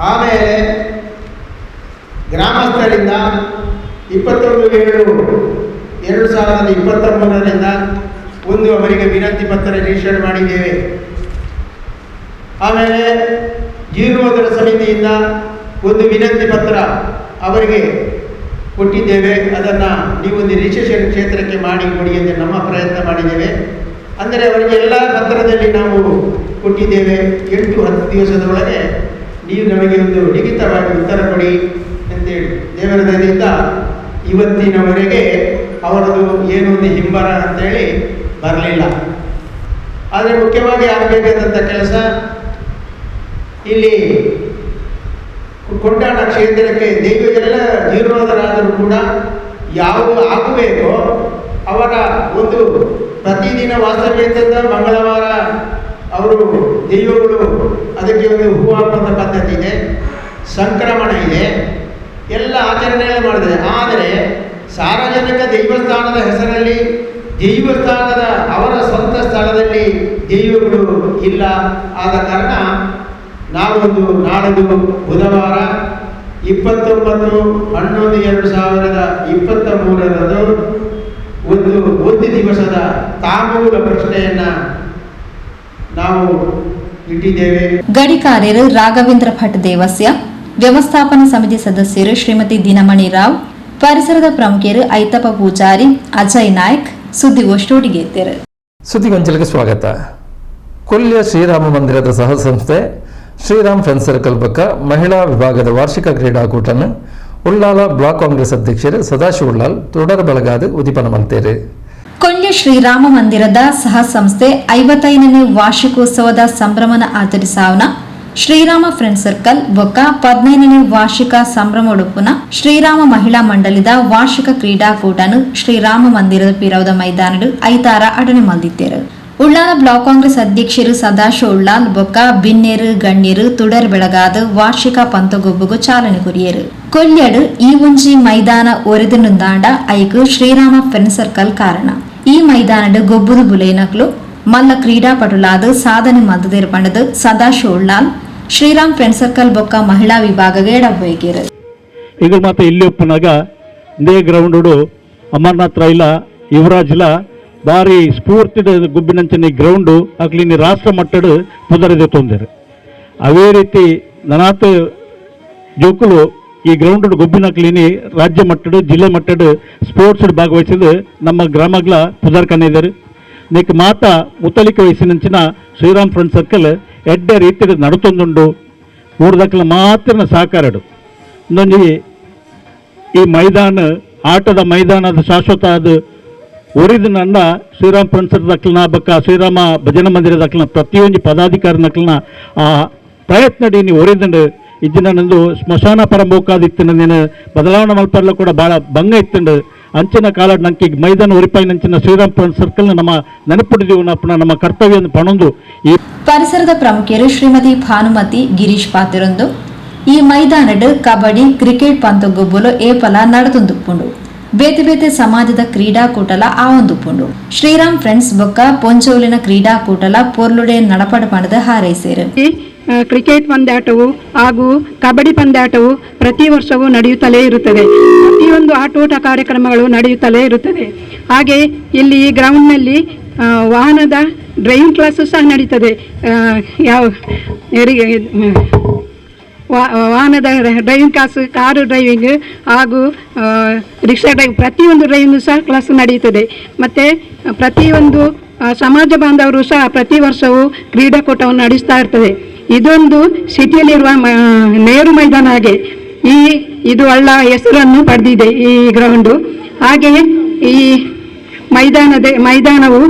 ಆಮೇಲೆ ಗ್ರಾಮಸ್ಥರಿಂದ 21/7/2023 ಒಂದು ಅವರಿಗೆ ವಿನಂತಿ ಪತ್ರ ರಿಜಿಸ್ಟರ್ ಮಾಡಿದ್ದೇವೆ. ಆಮೇಲೆ ಜೀರ್ಣೋದ್ಧಾರ ಸಮಿತಿಯಿಂದ ಒಂದು ವಿನಂತಿ ಪತ್ರ ಅವರಿಗೆ ಕೊಟ್ಟಿದ್ದೇವೆ. ಅದನ್ನು ನೀವೊಂದು ರಿಜಿಸ್ಟ್ರೇಷನ್ ಕ್ಷೇತ್ರಕ್ಕೆ ಮಾಡಿ ಕೊಡಿ ಎಂದು ನಮ್ಮ ಪ್ರಯತ್ನ ಮಾಡಿದ್ದೇವೆ. ಅಂದರೆ ಅವರಿಗೆ ಎಲ್ಲ ಪತ್ರದಲ್ಲಿ ನಾವು ಕೊಟ್ಟಿದ್ದೇವೆ. 8-10 ದಿವಸದೊಳಗೆ ನೀವು ನಮಗೆ ಒಂದು ಲಿಖಿತವಾಗಿ ಉತ್ತರ ಕೊಡಿ ಅಂತೇಳಿ. ದೇವರ ದಯೆಯಿಂದ ಇವತ್ತಿನವರೆಗೆ ಅವರದು ಏನು ಒಂದು ಹಿಂಬರ ಅಂತೇಳಿ ಬರಲಿಲ್ಲ. ಆದರೆ ಮುಖ್ಯವಾಗಿ ಆಗಬೇಕಾದಂಥ ಕೆಲಸ ಇಲ್ಲಿ ಕೊಂಡಾಣ ಕ್ಷೇತ್ರಕ್ಕೆ ದೈವಗಳೆಲ್ಲ ಜೀರ್ಣೋದ್ಧಾರ ಕೂಡ ಯಾವುದು ಆಗಬೇಕೋ ಅವರ ಒಂದು ಪ್ರತಿದಿನ ವಾಸ್ತವ್ಯ ಮಂಗಳವಾರ ಅವರು ದೈವಗಳು ಅದಕ್ಕೆ ಒಂದು ಹೂ ಹಾಕುವಂಥ ಪದ್ಧತಿ ಇದೆ, ಸಂಕ್ರಮಣ ಇದೆ, ಎಲ್ಲ ಆಚರಣೆಗಳು ಮಾಡಿದೆ. ಆದರೆ ಸಾರ್ವಜನಿಕ ದೇವಸ್ಥಾನದ ಹೆಸರಲ್ಲಿ ದೇವಸ್ಥಾನದ ಅವರ ಸ್ವಂತ ಸ್ಥಳದಲ್ಲಿ ದೈವಗಳು ಇಲ್ಲ. ಆದ ಕಾರಣ ನಾವೊಂದು ನಾಡದು ಬುಧವಾರ 29/11/2023 ಒಂದು ಒಂದು ದಿವಸದ ತಾಂಬೂಲ ಪ್ರಶ್ನೆಯನ್ನು ನಾವು ಇಟ್ಟಿದ್ದೇವೆ. ಗಡಿಕಾರ್ಯರು ರಾಘವೇಂದ್ರ ಭಟ್ ದೇವಸ್ಯ, ವ್ಯವಸ್ಥಾಪನಾ ಸಮಿತಿ ಸದಸ್ಯರು ಶ್ರೀಮತಿ ದಿನಮಣಿ ರಾವ್, ಪರಿಸರದ ಪ್ರಮುಖರು ಐತಪ್ಪ ಪೂಜಾರಿ, ಅಜಯ್ ನಾಯ್ಕ್ ಸುದ್ದಿಗೋಷ್ಠಿಗೆ ಇದ್ದರು. ಸುದ್ದಿಗೊಂಚಲಿಗೆ ಸ್ವಾಗತ. ಕೊಲ್ಯ ಶ್ರೀರಾಮ ಮಂದಿರದ ಸಹ ಸಂಸ್ಥೆ ಶ್ರೀರಾಮ್ ಫ್ರೆಂಡ್ಸ್ ಸರ್ಕಲ್ ಪಕ್ಕ ಮಹಿಳಾ ವಿಭಾಗದ ವಾರ್ಷಿಕ ಕ್ರೀಡಾಕೂಟನ ಉಳ್ಳಾಲ ಬ್ಲಾಕ್ ಕಾಂಗ್ರೆಸ್ ಅಧ್ಯಕ್ಷರು ಸದಾಶಿವ ಉಳ್ಳಾಲ್ തുടർ ಬೆಳಗಾದ ಉದಿಪನ ಮಲ್ತೇರು. Kolya Shriram ಮಂದಿರದ ಸಹ ಸಂಸ್ಥೆ 55ನೇ ವಾರ್ಷಿಕೋತ್ಸವದ ಸಂಭ್ರಮನ ಆಚರಿಸಾವನ ಶ್ರೀರಾಮ ಫ್ರೆಂಡ್ ಸರ್ಕಲ್ ಬೊಕ್ಕ 15ನೇ ವಾರ್ಷಿಕ ಸಂಭ್ರಮ ಉಡುಪುನ ಶ್ರೀರಾಮ ಮಹಿಳಾ ಮಂಡಳಿದ ವಾರ್ಷಿಕ ಕ್ರೀಡಾಕೂಟನು ಶ್ರೀರಾಮ ಮಂದಿರದ ಪಿರವದ ಮೈದಾನಡು ಐತಾರ ಅಡನೆ ಮಲ್ದಿತ್ತೇರು. ಉಳ್ಳಾಲ ಬ್ಲಾಕ್ ಕಾಂಗ್ರೆಸ್ ಅಧ್ಯಕ್ಷರು ಸದಾಶಿವ ಉಳ್ಳಾಲ್ ಬೊಕ್ಕ ಬಿನ್ನೇರು ಗಣ್ಯರು ತುಡರ್ ಬೆಳಗಾದ ವಾರ್ಷಿಕ ಪಂತಗೊಬ್ಬುಗು ಚಾಲನೆ ಕೊರಿಯರು. ಕೊಲ್ಯಡು ಈ ಒಂಜಿ ಮೈದಾನ ಒರೆದುಂದಾಂಡ ಐಕ್ ಶ್ರೀರಾಮ ಫ್ರೆಂಡ್ ಸರ್ಕಲ್ ಕಾರಣ. ಈ ಮೈದಾನಡು ಗೊಬ್ಬುದು ಬುಲೇನಕ್ಲು ಮಲ್ಲ ಕ್ರೀಡಾಪಟುಲಾದ ಸಾಧನೆ ಮಲ್ತದೇರು ಪಂಡದು ಸದಾಶಿವ ಉಳ್ಳಾಲ್ ಶ್ರೀರಾಮ್ ಫ್ರೆಂಡ್ ಸರ್ಕಲ್ ಬೊಕ್ಕ ಮಹಿಳಾ ವಿಭಾಗಗೆ ಎಡಬೋಯ್ಗೇರು. ಈಗ ಮಾತ್ರ ಇಲ್ಲಿ ಒಪ್ಪನಾಗ ಇಂದೇ ಗ್ರೌಂಡು ಅಮರ್ನಾಥ್ ರೈಲ ಯುವರಾಜ್ಲ ಬಾರಿ ಸ್ಫೂರ್ತಿದ ಗುಬ್ಬಿನಂಚಿನ ಗ್ರೌಂಡು ಅಕ್ಲಿನಿ ರಾಷ್ಟ್ರ ಮಟ್ಟದ ಪುದರಿದೆ ತೊಂದರೆ. ಅದೇ ರೀತಿ ನನಾತ್ ಜೋಕುಲು ಈ ಗ್ರೌಂಡ್ ಗೊಬ್ಬಿನಕ್ಲಿನಿ ರಾಜ್ಯ ಮಟ್ಟದ ಜಿಲ್ಲೆ ಮಟ್ಟದ ಸ್ಪೋರ್ಟ್ಸ್ ಭಾಗವಹಿಸಿದ ನಮ್ಮ ಗ್ರಾಮಗಳ ಪುದರ್ಕನಿದ್ದಾರೆ. ನೀಕ್ ಮಾತಾ ಮುತಲಿಕ ವಯಸ್ಸಿನಂಚಿನ ಶ್ರೀರಾಮ್ ಫ್ರೆಂಡ್ ಸರ್ಕಲ್ ಎಡ್ಡೆ ರೀತಿಯ ನಡತೊಂದುಂಡು. ಮೂರು ಮಾತ್ರ ಸಹಕಾರಡು ಇನ್ನೊಂದು ಈ ಮೈದಾನ ಆಟದ ಮೈದಾನದ ಶಾಶ್ವತ ಅದು ಒರಿದ ನನ್ನ ಶ್ರೀರಾಮ್ ಫ್ರೆಂಡ್ ಸರ್ಕಲ್ ದಕ್ಲನ ಬಕ್ಕ ಶ್ರೀರಾಮ ಭಜನಾ ಮಂದಿರ ದಕ್ಲನ ಪ್ರತಿಯೊಂದು ಪದಾಧಿಕಾರಿ ನಕ್ಲನ ಆ ಪ್ರಯತ್ನ ನೀವು ಒರಿದಂಡು ಇಜ್ಜಿನ ನಂದು ಸ್ಮಶಾನ ಪರಂಬೋಕಾದಿತ್ತು ನೀನು ಬದಲಾವಣೆ ಮಲ್ಪರ್ಲ ಕೂಡ ಭಾಳ ಭಂಗ ಇತ್ತಂಡು. ಅಂಚಿನ ಕಾಲ ನಂಗೆ ಮೈದಾನ ಒರಿಪಾಯಿನಂಚಿನ ಶ್ರೀರಾಮ್ ಫ್ರೆಂಡ್ ಸರ್ಕಲ್ ನಮ್ಮ ನೆನಪುಡಿದೀವು ನಮ್ಮ ಕರ್ತವ್ಯ ಪಣೊಂದು. ಈ ಪರಿಸರದ ಪ್ರಮುಖರು ಶ್ರೀಮತಿ ಭಾನುಮತಿ ಗಿರೀಶ್ ಪಾತಿರೊಂದು ಈ ಮೈದಾನಡ್ ಕಬಡ್ಡಿ ಕ್ರಿಕೆಟ್ ಪಂತಗೊಬ್ಬುಲು ಏಪಲ ನಡತೊಂದುಪ್ಪುಂಡು. ಬೇತೆ ಬೇತೆ ಸಮಾಜದ ಕ್ರೀಡಾಕೂಟಲ ಆವೊಂದುಪ್ಪುಂಡು. ಶ್ರೀರಾಮ್ ಫ್ರೆಂಡ್ಸ್ ಬೊಕ್ಕ ಪೊಂಚೋಲಿನ ಕ್ರೀಡಾಕೂಟಲ ಪೊರ್ಲುಡೆ ನಡಪಡ ಪಣದ ಹಾರೈಸೇರು. ಕ್ರಿಕೆಟ್ ಪಂದ್ಯಾಟವು ಹಾಗೂ ಕಬಡ್ಡಿ ಪಂದ್ಯಾಟವು ಪ್ರತಿ ವರ್ಷವೂ ನಡೆಯುತ್ತಲೇ ಇರುತ್ತದೆ. ಪ್ರತಿಯೊಂದು ಆಟೋಟ ಕಾರ್ಯಕ್ರಮಗಳು ನಡೆಯುತ್ತಲೇ ಇರುತ್ತದೆ. ಹಾಗೆ ಇಲ್ಲಿ ಈ ಗ್ರೌಂಡ್ನಲ್ಲಿ ವಾಹನದ ಡ್ರೈವಿಂಗ್ ಕ್ಲಾಸು ಸಹ ನಡೀತದೆ. ಯಾವ ವಾಹನದ ಡ್ರೈವಿಂಗ್ ಕ್ಲಾಸು, ಕಾರು ಡ್ರೈವಿಂಗ್ ಹಾಗೂ ರಿಕ್ಷಾ ಡ್ರೈವಿಂಗ್, ಪ್ರತಿಯೊಂದು ಡ್ರೈವಿಂಗ್ ಸಹ ಕ್ಲಾಸು ನಡೆಯುತ್ತದೆ. ಮತ್ತು ಪ್ರತಿಯೊಂದು ಸಮಾಜ ಬಾಂಧವರು ಸಹ ಪ್ರತಿ ವರ್ಷವೂ ಕ್ರೀಡಾಕೂಟವನ್ನು ನಡೆಸ್ತಾ ಇರ್ತದೆ. ಇದೊಂದು ಸಿಟಿಯಲ್ಲಿರುವ ನೆಹರು ಮೈದಾನ ಹಾಗೆ ಇದು ಒಳ್ಳ ಹೆಸರನ್ನು ಪಡೆದಿದೆ ಈ ಗ್ರೌಂಡು. ಹಾಗೆಯೇ ಈ ಮೈದಾನವು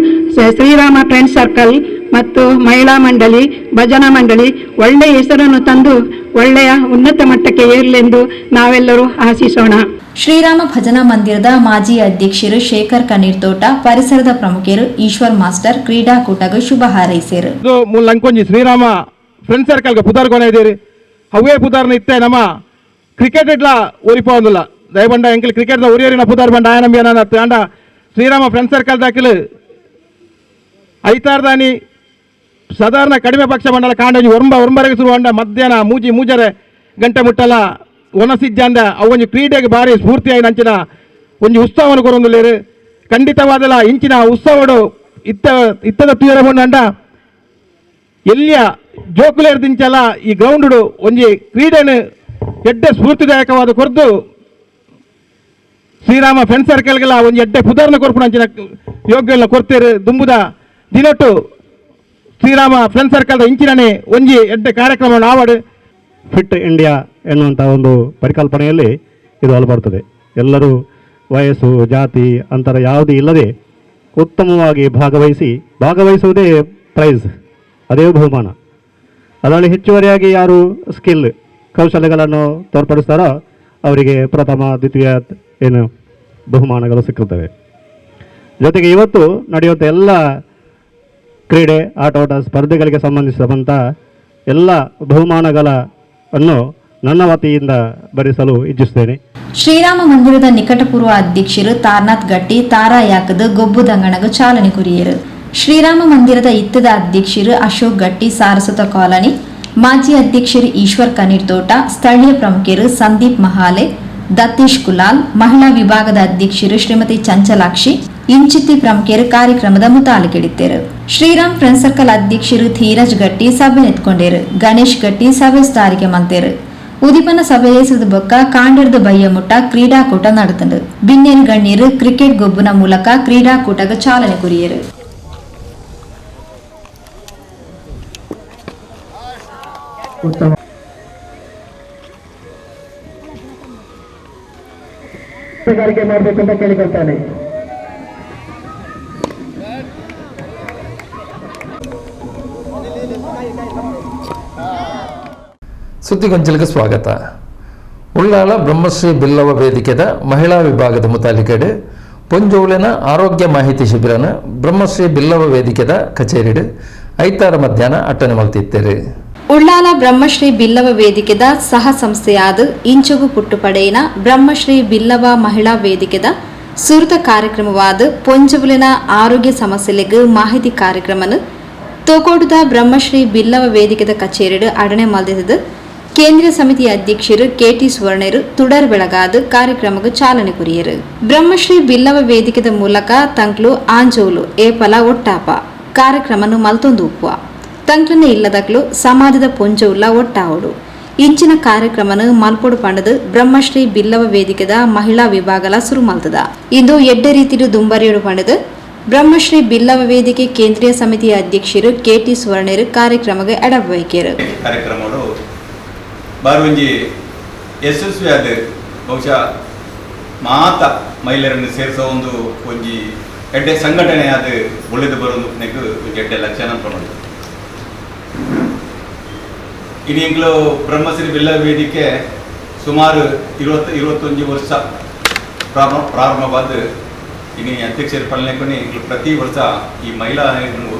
ಶ್ರೀರಾಮ ಫ್ರೆಂಡ್ ಸರ್ಕಲ್ ಮತ್ತು ಮಹಿಳಾ ಮಂಡಳಿ, ಭಜನಾ ಮಂಡಳಿ ಒಳ್ಳೆಯ ಹೆಸರನ್ನು ತಂದು ಒಳ್ಳೆಯ ಉನ್ನತ ಮಟ್ಟಕ್ಕೆ ಏರಲೆಂದು ನಾವೆಲ್ಲರೂ ಆಶಿಸೋಣ. ಶ್ರೀರಾಮ ಭಜನಾ ಮಂದಿರದ ಮಾಜಿ ಅಧ್ಯಕ್ಷರು ಶೇಖರ್ ಕಣ್ಣೀರ್ತೋಟ, ಪರಿಸರದ ಪ್ರಮುಖರು ಈಶ್ವರ್ ಮಾಸ್ಟರ್ ಕ್ರೀಡಾಕೂಟಕ್ಕೆ ಶುಭ ಹಾರೈಸಿರು. ಶ್ರೀರಾಮ ಫ್ರೆಂಡ್ ಸರ್ಕಲ್ಗೆ ಪುದಾರ್ ಕೊನೆ ಇದ್ದೀರಿ ಅವೇ ಪುದಾರ್ನ ಇತ್ತೆ ನಮ್ಮ ಕ್ರಿಕೆಟ್ ಇಡ್ಲ ಒರಿಪೋಂದಿಲ್ಲ ದಯಬಂಡ ಎಂಕಲ್ ಕ್ರಿಕೆಟ್ ಒರಿಯರಿನ ಪುದಾರ್ ಬಂಡ ಆಯನಂಬಿ ಅಂಡ ಶ್ರೀರಾಮ ಫ್ರೆಂಡ್ ಸರ್ಕಲ್ ದಾಖಲು ಐತಾರ್ದಾನಿ ಸಾಧಾರಣ ಕಡಿಮೆ ಪಕ್ಷ ಮಂಡಲ ಕಾಂಡ ಒರಂಬ ಒರಂಬರೆಗೆ ಶುರು ಮಧ್ಯಾಹ್ನ ಮೂಜಿ ಮೂಜರೆ ಗಂಟೆ ಮುಟ್ಟಲ ಒನಸಿಜ್ಜಂದ ಅವೊಂಜಿ ಕ್ರೀಡೆಗೆ ಭಾರಿ ಸ್ಫೂರ್ತಿಯಾಗಿ ನಂಚಿನ ಒಂಜಿ ಉತ್ಸವವನ್ನು ಕೊರೊಂದುಲ್ಲೇರು. ಖಂಡಿತವಾದಲ ಇಂಚಿನ ಉತ್ಸವಡು ಇತ್ತ ಇತ್ತದ ತುಯರ ಬಂಡ ಎಲ್ಲಿಯ ಜೋಕುಲೇರ್ ದಿಂಚಲ ಈ ಗ್ರೌಂಡ್ ಒಂಜಿ ಕ್ರೀಡೆನು ಎಡ್ಡೆ ಸ್ಫೂರ್ತಿದಾಯಕವಾದ ಕೊರ್ದು ಶ್ರೀರಾಮ ಫ್ರೆಂಡ್ ಸರ್ಕಲ್ಗೆಲ್ಲ ಒಂಜಿ ಎಡ್ಡೆ ಪುದಾರ್ನ ಕೊರ್ಪುನ ಅಂಚಿನ ಯೋಗ್ಯ ಕೊರ್ತೇರು. ದುಂಬುದ ದಿನೊಟ್ಟು ಶ್ರೀರಾಮ ಫ್ರೆಂಡ್ ಸರ್ಕಲ್ ಇಂಚಿನೇ ಒಂಜಿ ಎಡ್ಡೆ ಕಾರ್ಯಕ್ರಮವನ್ನು ಆವಡು. ಫಿಟ್ ಇಂಡಿಯಾ ಎನ್ನುವಂಥ ಒಂದು ಪರಿಕಲ್ಪನೆಯಲ್ಲಿ ಇದು ಅಲುಬರ್ತದೆ. ಎಲ್ಲರೂ ವಯಸ್ಸು, ಜಾತಿ, ಅಂತರ ಯಾವುದೂ ಇಲ್ಲದೆ ಉತ್ತಮವಾಗಿ ಭಾಗವಹಿಸುವುದೇ ಪ್ರೈಸ್, ಅದೇ ಬಹುಮಾನ. ಅದರಲ್ಲಿ ಹೆಚ್ಚುವರಿಯಾಗಿ ಯಾರು ಸ್ಕಿಲ್ ಕೌಶಲ್ಯಗಳನ್ನು ತೋರ್ಪಡಿಸ್ತಾರೋ ಅವರಿಗೆ ಪ್ರಥಮ, ದ್ವಿತೀಯ ಏನು ಬಹುಮಾನಗಳು ಸಿಕ್ಕುತ್ತವೆ. ಜೊತೆಗೆ ಇವತ್ತು ನಡೆಯುವಂಥ ಎಲ್ಲ ಕ್ರೀಡೆ, ಆಟೋಟ ಸ್ಪರ್ಧೆಗಳಿಗೆ ಸಂಬಂಧಿಸಿದಂಥ ಎಲ್ಲ ಬಹುಮಾನಗಳನ್ನು ನನ್ನ ವತಿಯಿಂದ ಭರಿಸಲು ಇಚ್ಛಿಸುತ್ತೇನೆ. ಶ್ರೀರಾಮ ಮಂದಿರದ ನಿಕಟಪೂರ್ವ ಅಧ್ಯಕ್ಷರು ತಾರನಾಥ್ ಗಟ್ಟಿ ತಾರಾ ಯಾಕದ ಗೊಬ್ಬುದಂಗಣಗ ಚಾಲನೆ ಕೊರಿಯರು. ಶ್ರೀರಾಮ ಮಂದಿರದ ಇತ್ತದ ಅಧ್ಯಕ್ಷರು ಅಶೋಕ್ ಗಟ್ಟಿ ಸಾರಸ್ವತ ಕಾಲೋನಿ, ಮಾಜಿ ಅಧ್ಯಕ್ಷರು ಈಶ್ವರ್ ಕನೀರ್ತೋಟ, ಸ್ಥಳೀಯ ಪ್ರಮುಖರು ಸಂದೀಪ್ ಮಹಾಲೆ, ದತ್ತೇಶ್ ಕುಲಾಲ್, ಮಹಿಳಾ ವಿಭಾಗದ ಅಧ್ಯಕ್ಷರು ಶ್ರೀಮತಿ ಚಂಚಲಾಕ್ಷಿ ಇಂಚಿತ್ತಿ ಪ್ರಮುಖರು ಕಾರ್ಯಕ್ರಮದ ಮುತಾಲಿಕೆಡಿದ್ದರು. ಶ್ರೀರಾಮ್ ಫ್ರೆಂಡ್ ಸರ್ಕಲ್ ಅಧ್ಯಕ್ಷರು ಧೀರಜ್ ಗಟ್ಟಿ ಸಭೆ ನೆತ್ಕೊಂಡೇರು. ಗಣೇಶ್ ಗಟ್ಟಿ ಸಭೆ ಸ್ಥಾರಿಕೆ ಮಂತೇರು. ಉದಿಪನ ಸಭೆಯ ಬೊಕ್ಕ ಕಾಂಡರ್ದ ಬಯ್ಯ ಮುಟ್ಟ ಕ್ರೀಡಾಕೂಟ ನಡೆತಂಡು. ಬಿನ್ನೇರು ಗಣ್ಯರು ಕ್ರಿಕೆಟ್ ಗೊಬ್ಬುನ ಮೂಲಕ ಕ್ರೀಡಾಕೂಟಕ್ಕೆ ಚಾಲನೆ ಕೊರಿಯರು. ಮಾಡಬೇಕು ಅಂತ ಕೇಳಿಕೊಳ್ತಾನೆ. ಸುದ್ದಿಗೊಂಚಲಿಗೆ ಸ್ವಾಗತ. ಉಳ್ಳಾಲ ಬ್ರಹ್ಮಶ್ರೀ ಬಿಲ್ಲವ ವೇದಿಕೆದ ಮಹಿಳಾ ವಿಭಾಗದ ಮುತಾಲಿಕೆಡ್ ಪೊಂಜೋವುಲೆನ ಆರೋಗ್ಯ ಮಾಹಿತಿ ಶಿಬಿರನ ಬ್ರಹ್ಮಶ್ರೀ ಬಿಲ್ಲವ ವೇದಿಕೆದ ಕಚೇರಿಡ್ ಐತಾರ ಮಧ್ಯಾಹ್ನ ಅಟ್ಟನೆ ಮಲ್ತಿತ್ತೇರು. ಉಳ್ಳಾಲ ಬ್ರಹ್ಮಶ್ರೀ ಬಿಲ್ಲವ ವೇದಿಕೆದ ಸಹ ಸಂಸ್ಥೆಯಾದ ಇಂಚಗು ಪುಟ್ಟುಪಡೆಯಿನ ಬ್ರಹ್ಮಶ್ರೀ ಬಿಲ್ಲವ ಮಹಿಳಾ ವೇದಿಕೆದ ಸುರುತ ಕಾರ್ಯಕ್ರಮವಾದ ಪೊಂಜವುಲಿನ ಆರೋಗ್ಯ ಸಮಸ್ಯೆಲೆಗ್ ಮಾಹಿತಿ ಕಾರ್ಯಕ್ರಮನು ತೋಕೋಡುದ ಬ್ರಹ್ಮಶ್ರೀ ಬಿಲ್ಲವ ವೇದಿಕೆದ ಕಚೇರಿಡ್ ಅಡಣೆ ಮಲ್ದಿದ್ದು ಕೇಂದ್ರ ಸಮಿತಿ ಅಧ್ಯಕ್ಷರು ಕೆಟಿ ಸುವರ್ಣರು ತುಡರ್ ಬೆಳಗಾದ ಕಾರ್ಯಕ್ರಮಕ್ಕೆ ಚಾಲನೆ ಕೊರಿಯರು. ಬ್ರಹ್ಮಶ್ರೀ ಬಿಲ್ಲವ ವೇದಿಕೆದ ಮೂಲಕ ತಂಕ್ಲು ಆಂಜೋಲು ಏಪಲ ಒಟ್ಟಾಪ ಕಾರ್ಯಕ್ರಮನು ಮಲ್ತೊಂದು ಉಪ್ಪುವ ತಂಕ್ಲನ ಇಲ್ಲದಕ್ಲು ಸಮಾಜದ ಪೊಂಜವುಲ್ಲ ಒಟ್ಟಾವಡು ಇಂಚಿನ ಕಾರ್ಯಕ್ರಮನು ಮಲ್ಪೊಡು ಪಂಡದು ಬ್ರಹ್ಮಶ್ರೀ ಬಿಲ್ಲವ ವೇದಿಕೆದ ಮಹಿಳಾ ವಿಭಾಗಲ ಸುರು ಮಲ್ತದ. ಇಂದು ಎಡ್ಡೆ ರೀತಿಡು ದುಂಬರಿಯಡು ಪಂಡದು ಬ್ರಹ್ಮಶ್ರೀ ಬಿಲ್ಲವ ವೇದಿಕೆ ಕೇಂದ್ರೀಯ ಸಮಿತಿಯ ಅಧ್ಯಕ್ಷರು ಕೆಟಿ ಸುವರ್ಣರು ಕಾರ್ಯಕ್ರಮಕ್ಕೆ ಎಡವೈಕ್ಯರು. ಕಾರ್ಯಕ್ರಮಗಳು ಬಾರೊಂಜಿ ಯಶಸ್ವಿಯಾದ ಬಹುಶಃ ಮಾತ ಮಹಿಳೆಯರನ್ನು ಸೇರಿಸೋ ಒಂದು ಒಂಜಿ ಎಡ್ಡೆ ಸಂಘಟನೆಯಾದ ಒಳ್ಳೆದು ಬರೋದು ಒಂಜಿ ಎಡ್ಡೆ ಲಕ್ಷಣ ಪಡೋದು. ಇನ್ನು ಎಂಗ್ಲು ಬ್ರಹ್ಮಶ್ರೀ ಬಿಲ್ಲವ ವೇದಿಕೆ ಸುಮಾರು 21 ವರ್ಷ ಪ್ರಾರಂಭವಾದ ಇನ್ನು ಅಧ್ಯಕ್ಷರ ಪಳನೆ ಎಂಗ್ಲು ಪ್ರತಿ ವರ್ಷ ಈ ಮಹಿಳಾ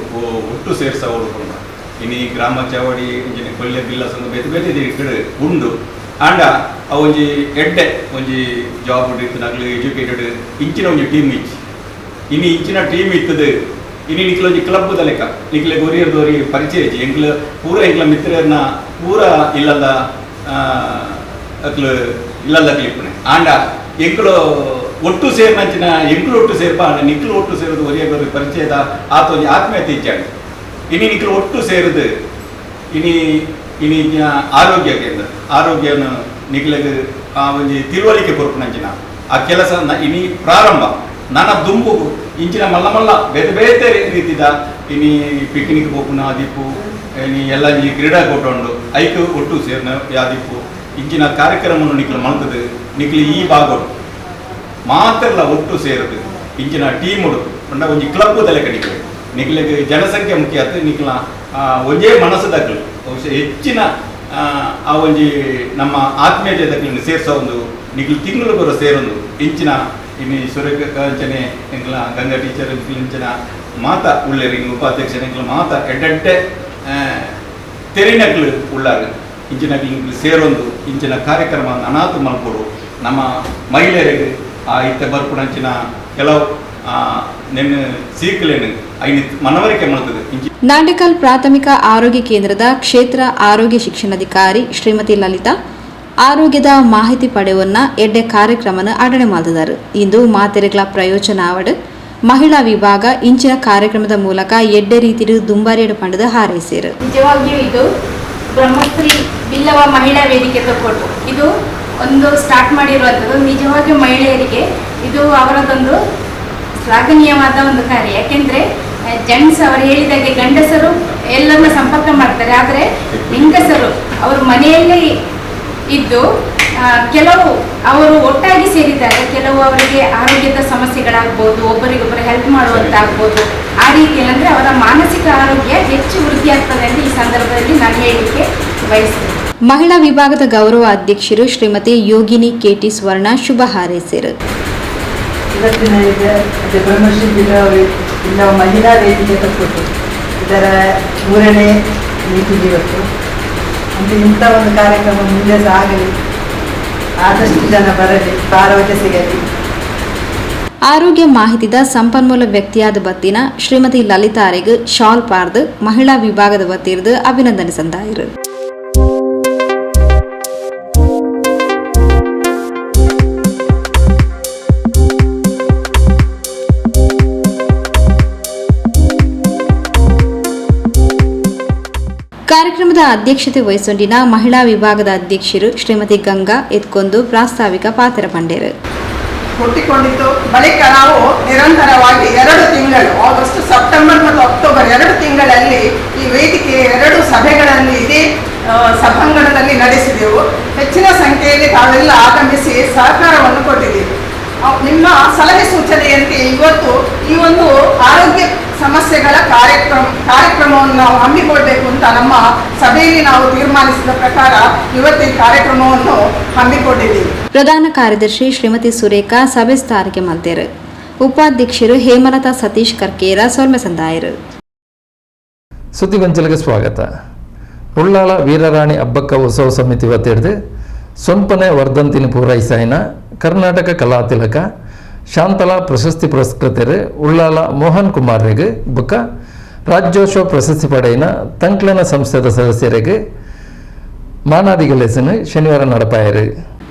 ಒಟ್ಟು ಸೇರಿಸ ಓಡಿಕೊಂಡು ಇನ್ನು ಗ್ರಾಮ ಚಾವಡಿ ಇಂಜಿನ ಕೊಲ್ಲೆ ಬಿಲ್ಲ ಸಂಘ ಬೇತೆ ಬೇತೆ ಕಡೆ ಉಂಡು ಆಂಡ ಅವು ಒಂಜಿ ಎಡ್ಡೆ ಒಂಜಿ ಜಾಬ್ ಇತ್ತು ಎಜುಕೇಟೆಡ್ ಇಂಚಿನ ಒಂಜಿ ಟೀಮ್ ಇಚ್ಚಿ ಇನ್ನು ಇಂಚಿನ ಟೀಮ್ ಇತ್ತದು. ಇನ್ನು ನಿಕ್ಲ ಒಂಜಿ ಕ್ಲಬ್ ಲೆಕ್ಕ ನಿಕ್ಲೆ ಒರಿಯರ್ದೋರಿ ಪರಿಚಯ ಇಜ್ಜಿ ಎಂಕ್ಲ ಪೂರ ಎಂಕ್ಲ ಮಿತ್ರರ್ನ ಪೂರ ಇಲ್ಲದ ಅಕ್ಲು ಇಲ್ಲದ ಕ್ಲಿಪ್ಪನೆ ಆಂಡ ಎಂಕ್ಲು ಒಟ್ಟು ಸೇರಿನಂಚಿನ ಎಂಕ್ಲು ಒಟ್ಟು ಸೇರ್ಪ ಆಂಡ ನಿಕ್ಲು ಒಟ್ಟು ಸೇರೋದು ಒರಿಯರ್ದೋರಿ ಪರಿಚಯದ ಆತ ಒಂಜಿ ಆತ್ಮೀಯತೆ ಇಚ್ಚಾಂಡು. ಇನಿ ನಿಕ್ಲು ಒಟ್ಟು ಸೇರಿದು ಇನಿ ಇನಿ ಆರೋಗ್ಯ ಕೇಂದ್ರ ಆರೋಗ್ಯನ ನಿಕ್ಲೆಗ್ ಆ ಒಂಜಿ ತಿಳುವಳಿಕೆ ಕೊರ್ಪುನಂಚಿನ ಆ ಕೆಲಸ ಇನಿ ಪ್ರಾರಂಭ. ನನ್ನ ದುಂಬು ಇಂಚಿನ ಮಲ್ಲ ಮಲ್ಲ ಬೇತೆ ಬೇತೆ ರೀತಿದ ಇನಿ ಪಿಕ್ನಿಕ್ ಪೋಪುನ ಆದಿಪ್ಪು ಇನಿ ಎಲ್ಲ ಈ ಕ್ರೀಡಾಕೂಟ ಉಂಡು ಐಕ್ ಒಟ್ಟು ಸೇರಿನ ಯಾದಿಪ್ಪು ಇಂಚಿನ ಕಾರ್ಯಕ್ರಮವನ್ನು ನಿಕ್ಲು ಮಲ್ತದು ನಿಕ್ಲು ಈ ಭಾಗ ಮಾತ್ರಲ್ಲ ಒಟ್ಟು ಸೇರದು ಇಂಚಿನ ಟೀಮುಡು ಪಂಡ ಒಂಜಿ ಕ್ಲಬ್ ತಲೆ ನಿಕ್ಲೆ ನಿಕ್ಲೆಗ್ ಜನಸಂಖ್ಯೆ ಮುಖ್ಯ ಆತು ನಿಕ್ಲ ಒಂಜೇ ಮನಸ್ಸು ದಕ್ಲು ಬಹುಶಃ ಹೆಚ್ಚಿನ ಆ ಒಂಜಿ ನಮ್ಮ ಆತ್ಮೀಯತೆ ದಕ್ಲಿನ ಸೇರ್ಸೋ ಒಂದು ನಿಕ್ಲು ತಿಂಗಳು ಬರೋ ಸೇರೊಂದು ಇಂಚಿನ ಇನ್ನು ಸುರೇಖಂಚನೆ ಎಂಕ್ಲ ಗಂಗಾ ಟೀಚರ್ ಇಂಚಿನ ಮಾತಾ ಉಳ್ಳೇರು ಇನ್ನು ಉಪಾಧ್ಯಕ್ಷ ಎಂಕ್ಲ ಮಾತಾ ಎಡ್ಡೆಡ್ಡೆ ತೆರಿನಕ್ಲು ಉಳ್ಳಾರು ಇಂಚಿನಕ್ಲು ಇಂಕ್ಲು ಸೇರೊಂದು ಇಂಚಿನ ಕಾರ್ಯಕ್ರಮ ಅನಾಥ ಮಲ್ಪೊಡು ನಮ್ಮ ಮಹಿಳೆಯರಿಗೆ ಆ ಇತ್ತ ಬರ್ಪುಣಂಚಿನ ಕೆಲವು ನಿನ್ನ ಸೀಕಲೇನು ಐನ ಮನವರಿಕೆ ಮಾಡ್ತದೆ. ನಾಂಡಿಕಲ್ ಪ್ರಾಥಮಿಕ ಆರೋಗ್ಯ ಕೇಂದ್ರದ ಕ್ಷೇತ್ರ ಆರೋಗ್ಯ ಶಿಕ್ಷಣಾಧಿಕಾರಿ ಶ್ರೀಮತಿ ಲಲಿತಾ ಆರೋಗ್ಯದ ಮಾಹಿತಿ ಪಡೆಯುವನ್ನ ಎಡ್ಡೆ ಕಾರ್ಯಕ್ರಮನ ಅಡಣೆ ಮಾಡಿದರು. ಇಂದು ಮಾತೆರೆಗಳ ಪ್ರಯೋಜನ ಆವಡು ಮಹಿಳಾ ವಿಭಾಗ ಇಂಚಿನ ಕಾರ್ಯಕ್ರಮದ ಮೂಲಕ ಎಡ್ಡೆ ರೀತಿಯ ದುಂಬಾರಿಯಡು ಪಂಡದ ಹಾರೈಸಿರು. ನಿಜವಾಗಿಯೂ ಇದು ಬ್ರಹ್ಮಶ್ರೀ ಬಿಲ್ಲವ ಮಹಿಳಾ ವೇದಿಕೆ ತಕ್ಕೊಟ್ಟು ಇದು ಒಂದು ಸ್ಟಾರ್ಟ್ ಮಾಡಿರುವಂಥದ್ದು. ನಿಜವಾಗಿಯೂ ಮಹಿಳೆಯರಿಗೆ ಇದು ಅವರದೊಂದು ಶ್ಲಾಘನೀಯವಾದ ಒಂದು ಕಾರ್ಯ. ಯಾಕೆಂದರೆ ಜೆಂಟ್ಸ್ ಅವರು ಹೇಳಿದಾಗೆ ಗಂಡಸರು ಎಲ್ಲರನ್ನ ಸಂಪರ್ಕ ಮಾಡ್ತಾರೆ, ಆದರೆ ಹೆಂಗಸರು ಅವರು ಮನೆಯಲ್ಲೇ ಇದ್ದು ಕೆಲವು ಅವರು ಒಟ್ಟಾಗಿ ಸೇರಿದಾಗ ಕೆಲವು ಅವರಿಗೆ ಆರೋಗ್ಯದ ಸಮಸ್ಯೆಗಳಾಗ್ಬೋದು, ಒಬ್ಬರಿಗೊಬ್ಬರು ಹೆಲ್ಪ್ ಮಾಡುವಂತಾಗ್ಬೋದು. ಆ ರೀತಿಯಲ್ಲಿ ಅಂದರೆ ಅವರ ಮಾನಸಿಕ ಆರೋಗ್ಯ ಹೆಚ್ಚು ವೃದ್ಧಿ ಆಗ್ತದೆ ಅಂತ ಈ ಸಂದರ್ಭದಲ್ಲಿ ನಾನು ಹೇಳಲಿಕ್ಕೆ ಬಯಸ್ತೇನೆ. ಮಹಿಳಾ ವಿಭಾಗದ ಗೌರವ ಅಧ್ಯಕ್ಷರು ಶ್ರೀಮತಿ ಯೋಗಿನಿ ಕೆಟಿ ಸ್ವರ್ಣ ಶುಭ ಹಾರೈಸಿರು. ಇವತ್ತಿನ ಇದೆ ಬ್ರಹ್ಮಶ್ರೀ ಬಿಲ್ಲವ ಮಹಿಳಾ ವೇದಿಕೆ ತಕ್ಕೊಟ್ಟು ಇದರ ಮೂರನೇ ಮೀಟಿಂಗ್ ಇವತ್ತು. ಅಂತ ಇಂಥ ಒಂದು ಕಾರ್ಯಕ್ರಮ ಮುಂದೆ ಸಹ ಆಗಲಿ, ಆದಷ್ಟು ಜನ ಬರಲಿ, ಆರೋಗ್ಯ ಸಿಗಲಿ. ಆರೋಗ್ಯ ಮಾಹಿತಿದ ಸಂಪನ್ಮೂಲ ವ್ಯಕ್ತಿಯಾದ ಬತ್ತಿನ ಶ್ರೀಮತಿ ಲಲಿತಾರೆಗ್ ಶಾಲ್ ಪಾರ್ದು ಮಹಿಳಾ ವಿಭಾಗದ ವತಿಯಿರ್ದು ಅಭಿನಂದನೆ ಸಂದಾಯರು. ಕಾರ್ಯಕ್ರಮದ ಅಧ್ಯಕ್ಷತೆ ವಹಿಸೊಂಡಿನ ಮಹಿಳಾ ವಿಭಾಗದ ಅಧ್ಯಕ್ಷರು ಶ್ರೀಮತಿ ಗಂಗಾ ಎತ್ಕೊಂಡು ಪ್ರಾಸ್ತಾವಿಕ ಪಾತ್ರ ಪಂಡೇರು. ಹುಟ್ಟಿಕೊಂಡಿತ್ತು. ಬಳಿಕ ನಾವು ನಿರಂತರವಾಗಿ 2 ತಿಂಗಳು, ಆಗಸ್ಟ್, ಸೆಪ್ಟೆಂಬರ್ ಮತ್ತು ಅಕ್ಟೋಬರ್ 2 ತಿಂಗಳಲ್ಲಿ ಈ ವೇದಿಕೆಯ 2 ಸಭೆಗಳನ್ನು ಇದೇ ಸಭಾಂಗಣದಲ್ಲಿ ನಡೆಸಿದೆವು. ಹೆಚ್ಚಿನ ಸಂಖ್ಯೆಯಲ್ಲಿ ತಾವೆಲ್ಲ ಆಗಮಿಸಿ ಸಹಕಾರವನ್ನು ಕೊಟ್ಟಿದ್ದೀವಿ. ನಿಮ್ಮ ಸಲಹೆ ಸೂಚನೆಯಂತೆ ಇವತ್ತು ಈ ಒಂದು ಆರೋಗ್ಯ ಸಮಸ್ಯೆಗಳ ಕಾರ್ಯಕ್ರಮವನ್ನು ನಾವು ಹಮ್ಮಿಕೊಳ್ಬೇಕು ಅಂತ ನಮ್ಮ ಸಭೆಯಲ್ಲಿ ನಾವು ತೀರ್ಮಾನಿಸಿದ ಪ್ರಕಾರ ಇವತ್ತು ಈ ಕಾರ್ಯಕ್ರಮವನ್ನು ಹಮ್ಮಿಕೊಂಡಿದ್ದೀವಿ. ಪ್ರಧಾನ ಕಾರ್ಯದರ್ಶಿ ಶ್ರೀಮತಿ ಸುರೇಖಾ ಸಭೆ ಸ್ಥಾನಿಕೆ ಮಲ್ತೇರು. ಉಪಾಧ್ಯಕ್ಷರು ಹೇಮಲತಾ ಸತೀಶ್ ಕರ್ಕೇರ ಸೊಲ್ಮೆ ಸಂದಾಯರು. ಸುದ್ದಿಗೊಂಚಲಿಗೆ ಸ್ವಾಗತ. ಉಳ್ಳಾಲ ವೀರರಾಣಿ ಅಬ್ಬಕ್ಕ ಉತ್ಸವ ಸಮಿತಿ ವತಿಯಿಡ್ದು ಸೊಂಪನೆ ವರ್ಧಂತಿನಿ ಪೂರೈಸಾಯಿನ ಕರ್ನಾಟಕ ಕಲಾತಿಲಕ ಶಾಂತಲಾ ಪ್ರಶಸ್ತಿ ಪುರಸ್ಕೃತರು ಉಳ್ಳಾಲ ಮೋಹನ್ ಕುಮಾರ್ರಿಗೆ ಬೊಕ್ಕ ರಾಜ್ಯೋತ್ಸವ ಪ್ರಶಸ್ತಿ ಪಡೆಯಿನ ತಂಕ್ಲನ ಸಂಸ್ಥೆದ ಸದಸ್ಯರಿಗೆ ಮಾನಾದಿಗಲೇಸನು ಶನಿವಾರ ನಡಪಾಯರು.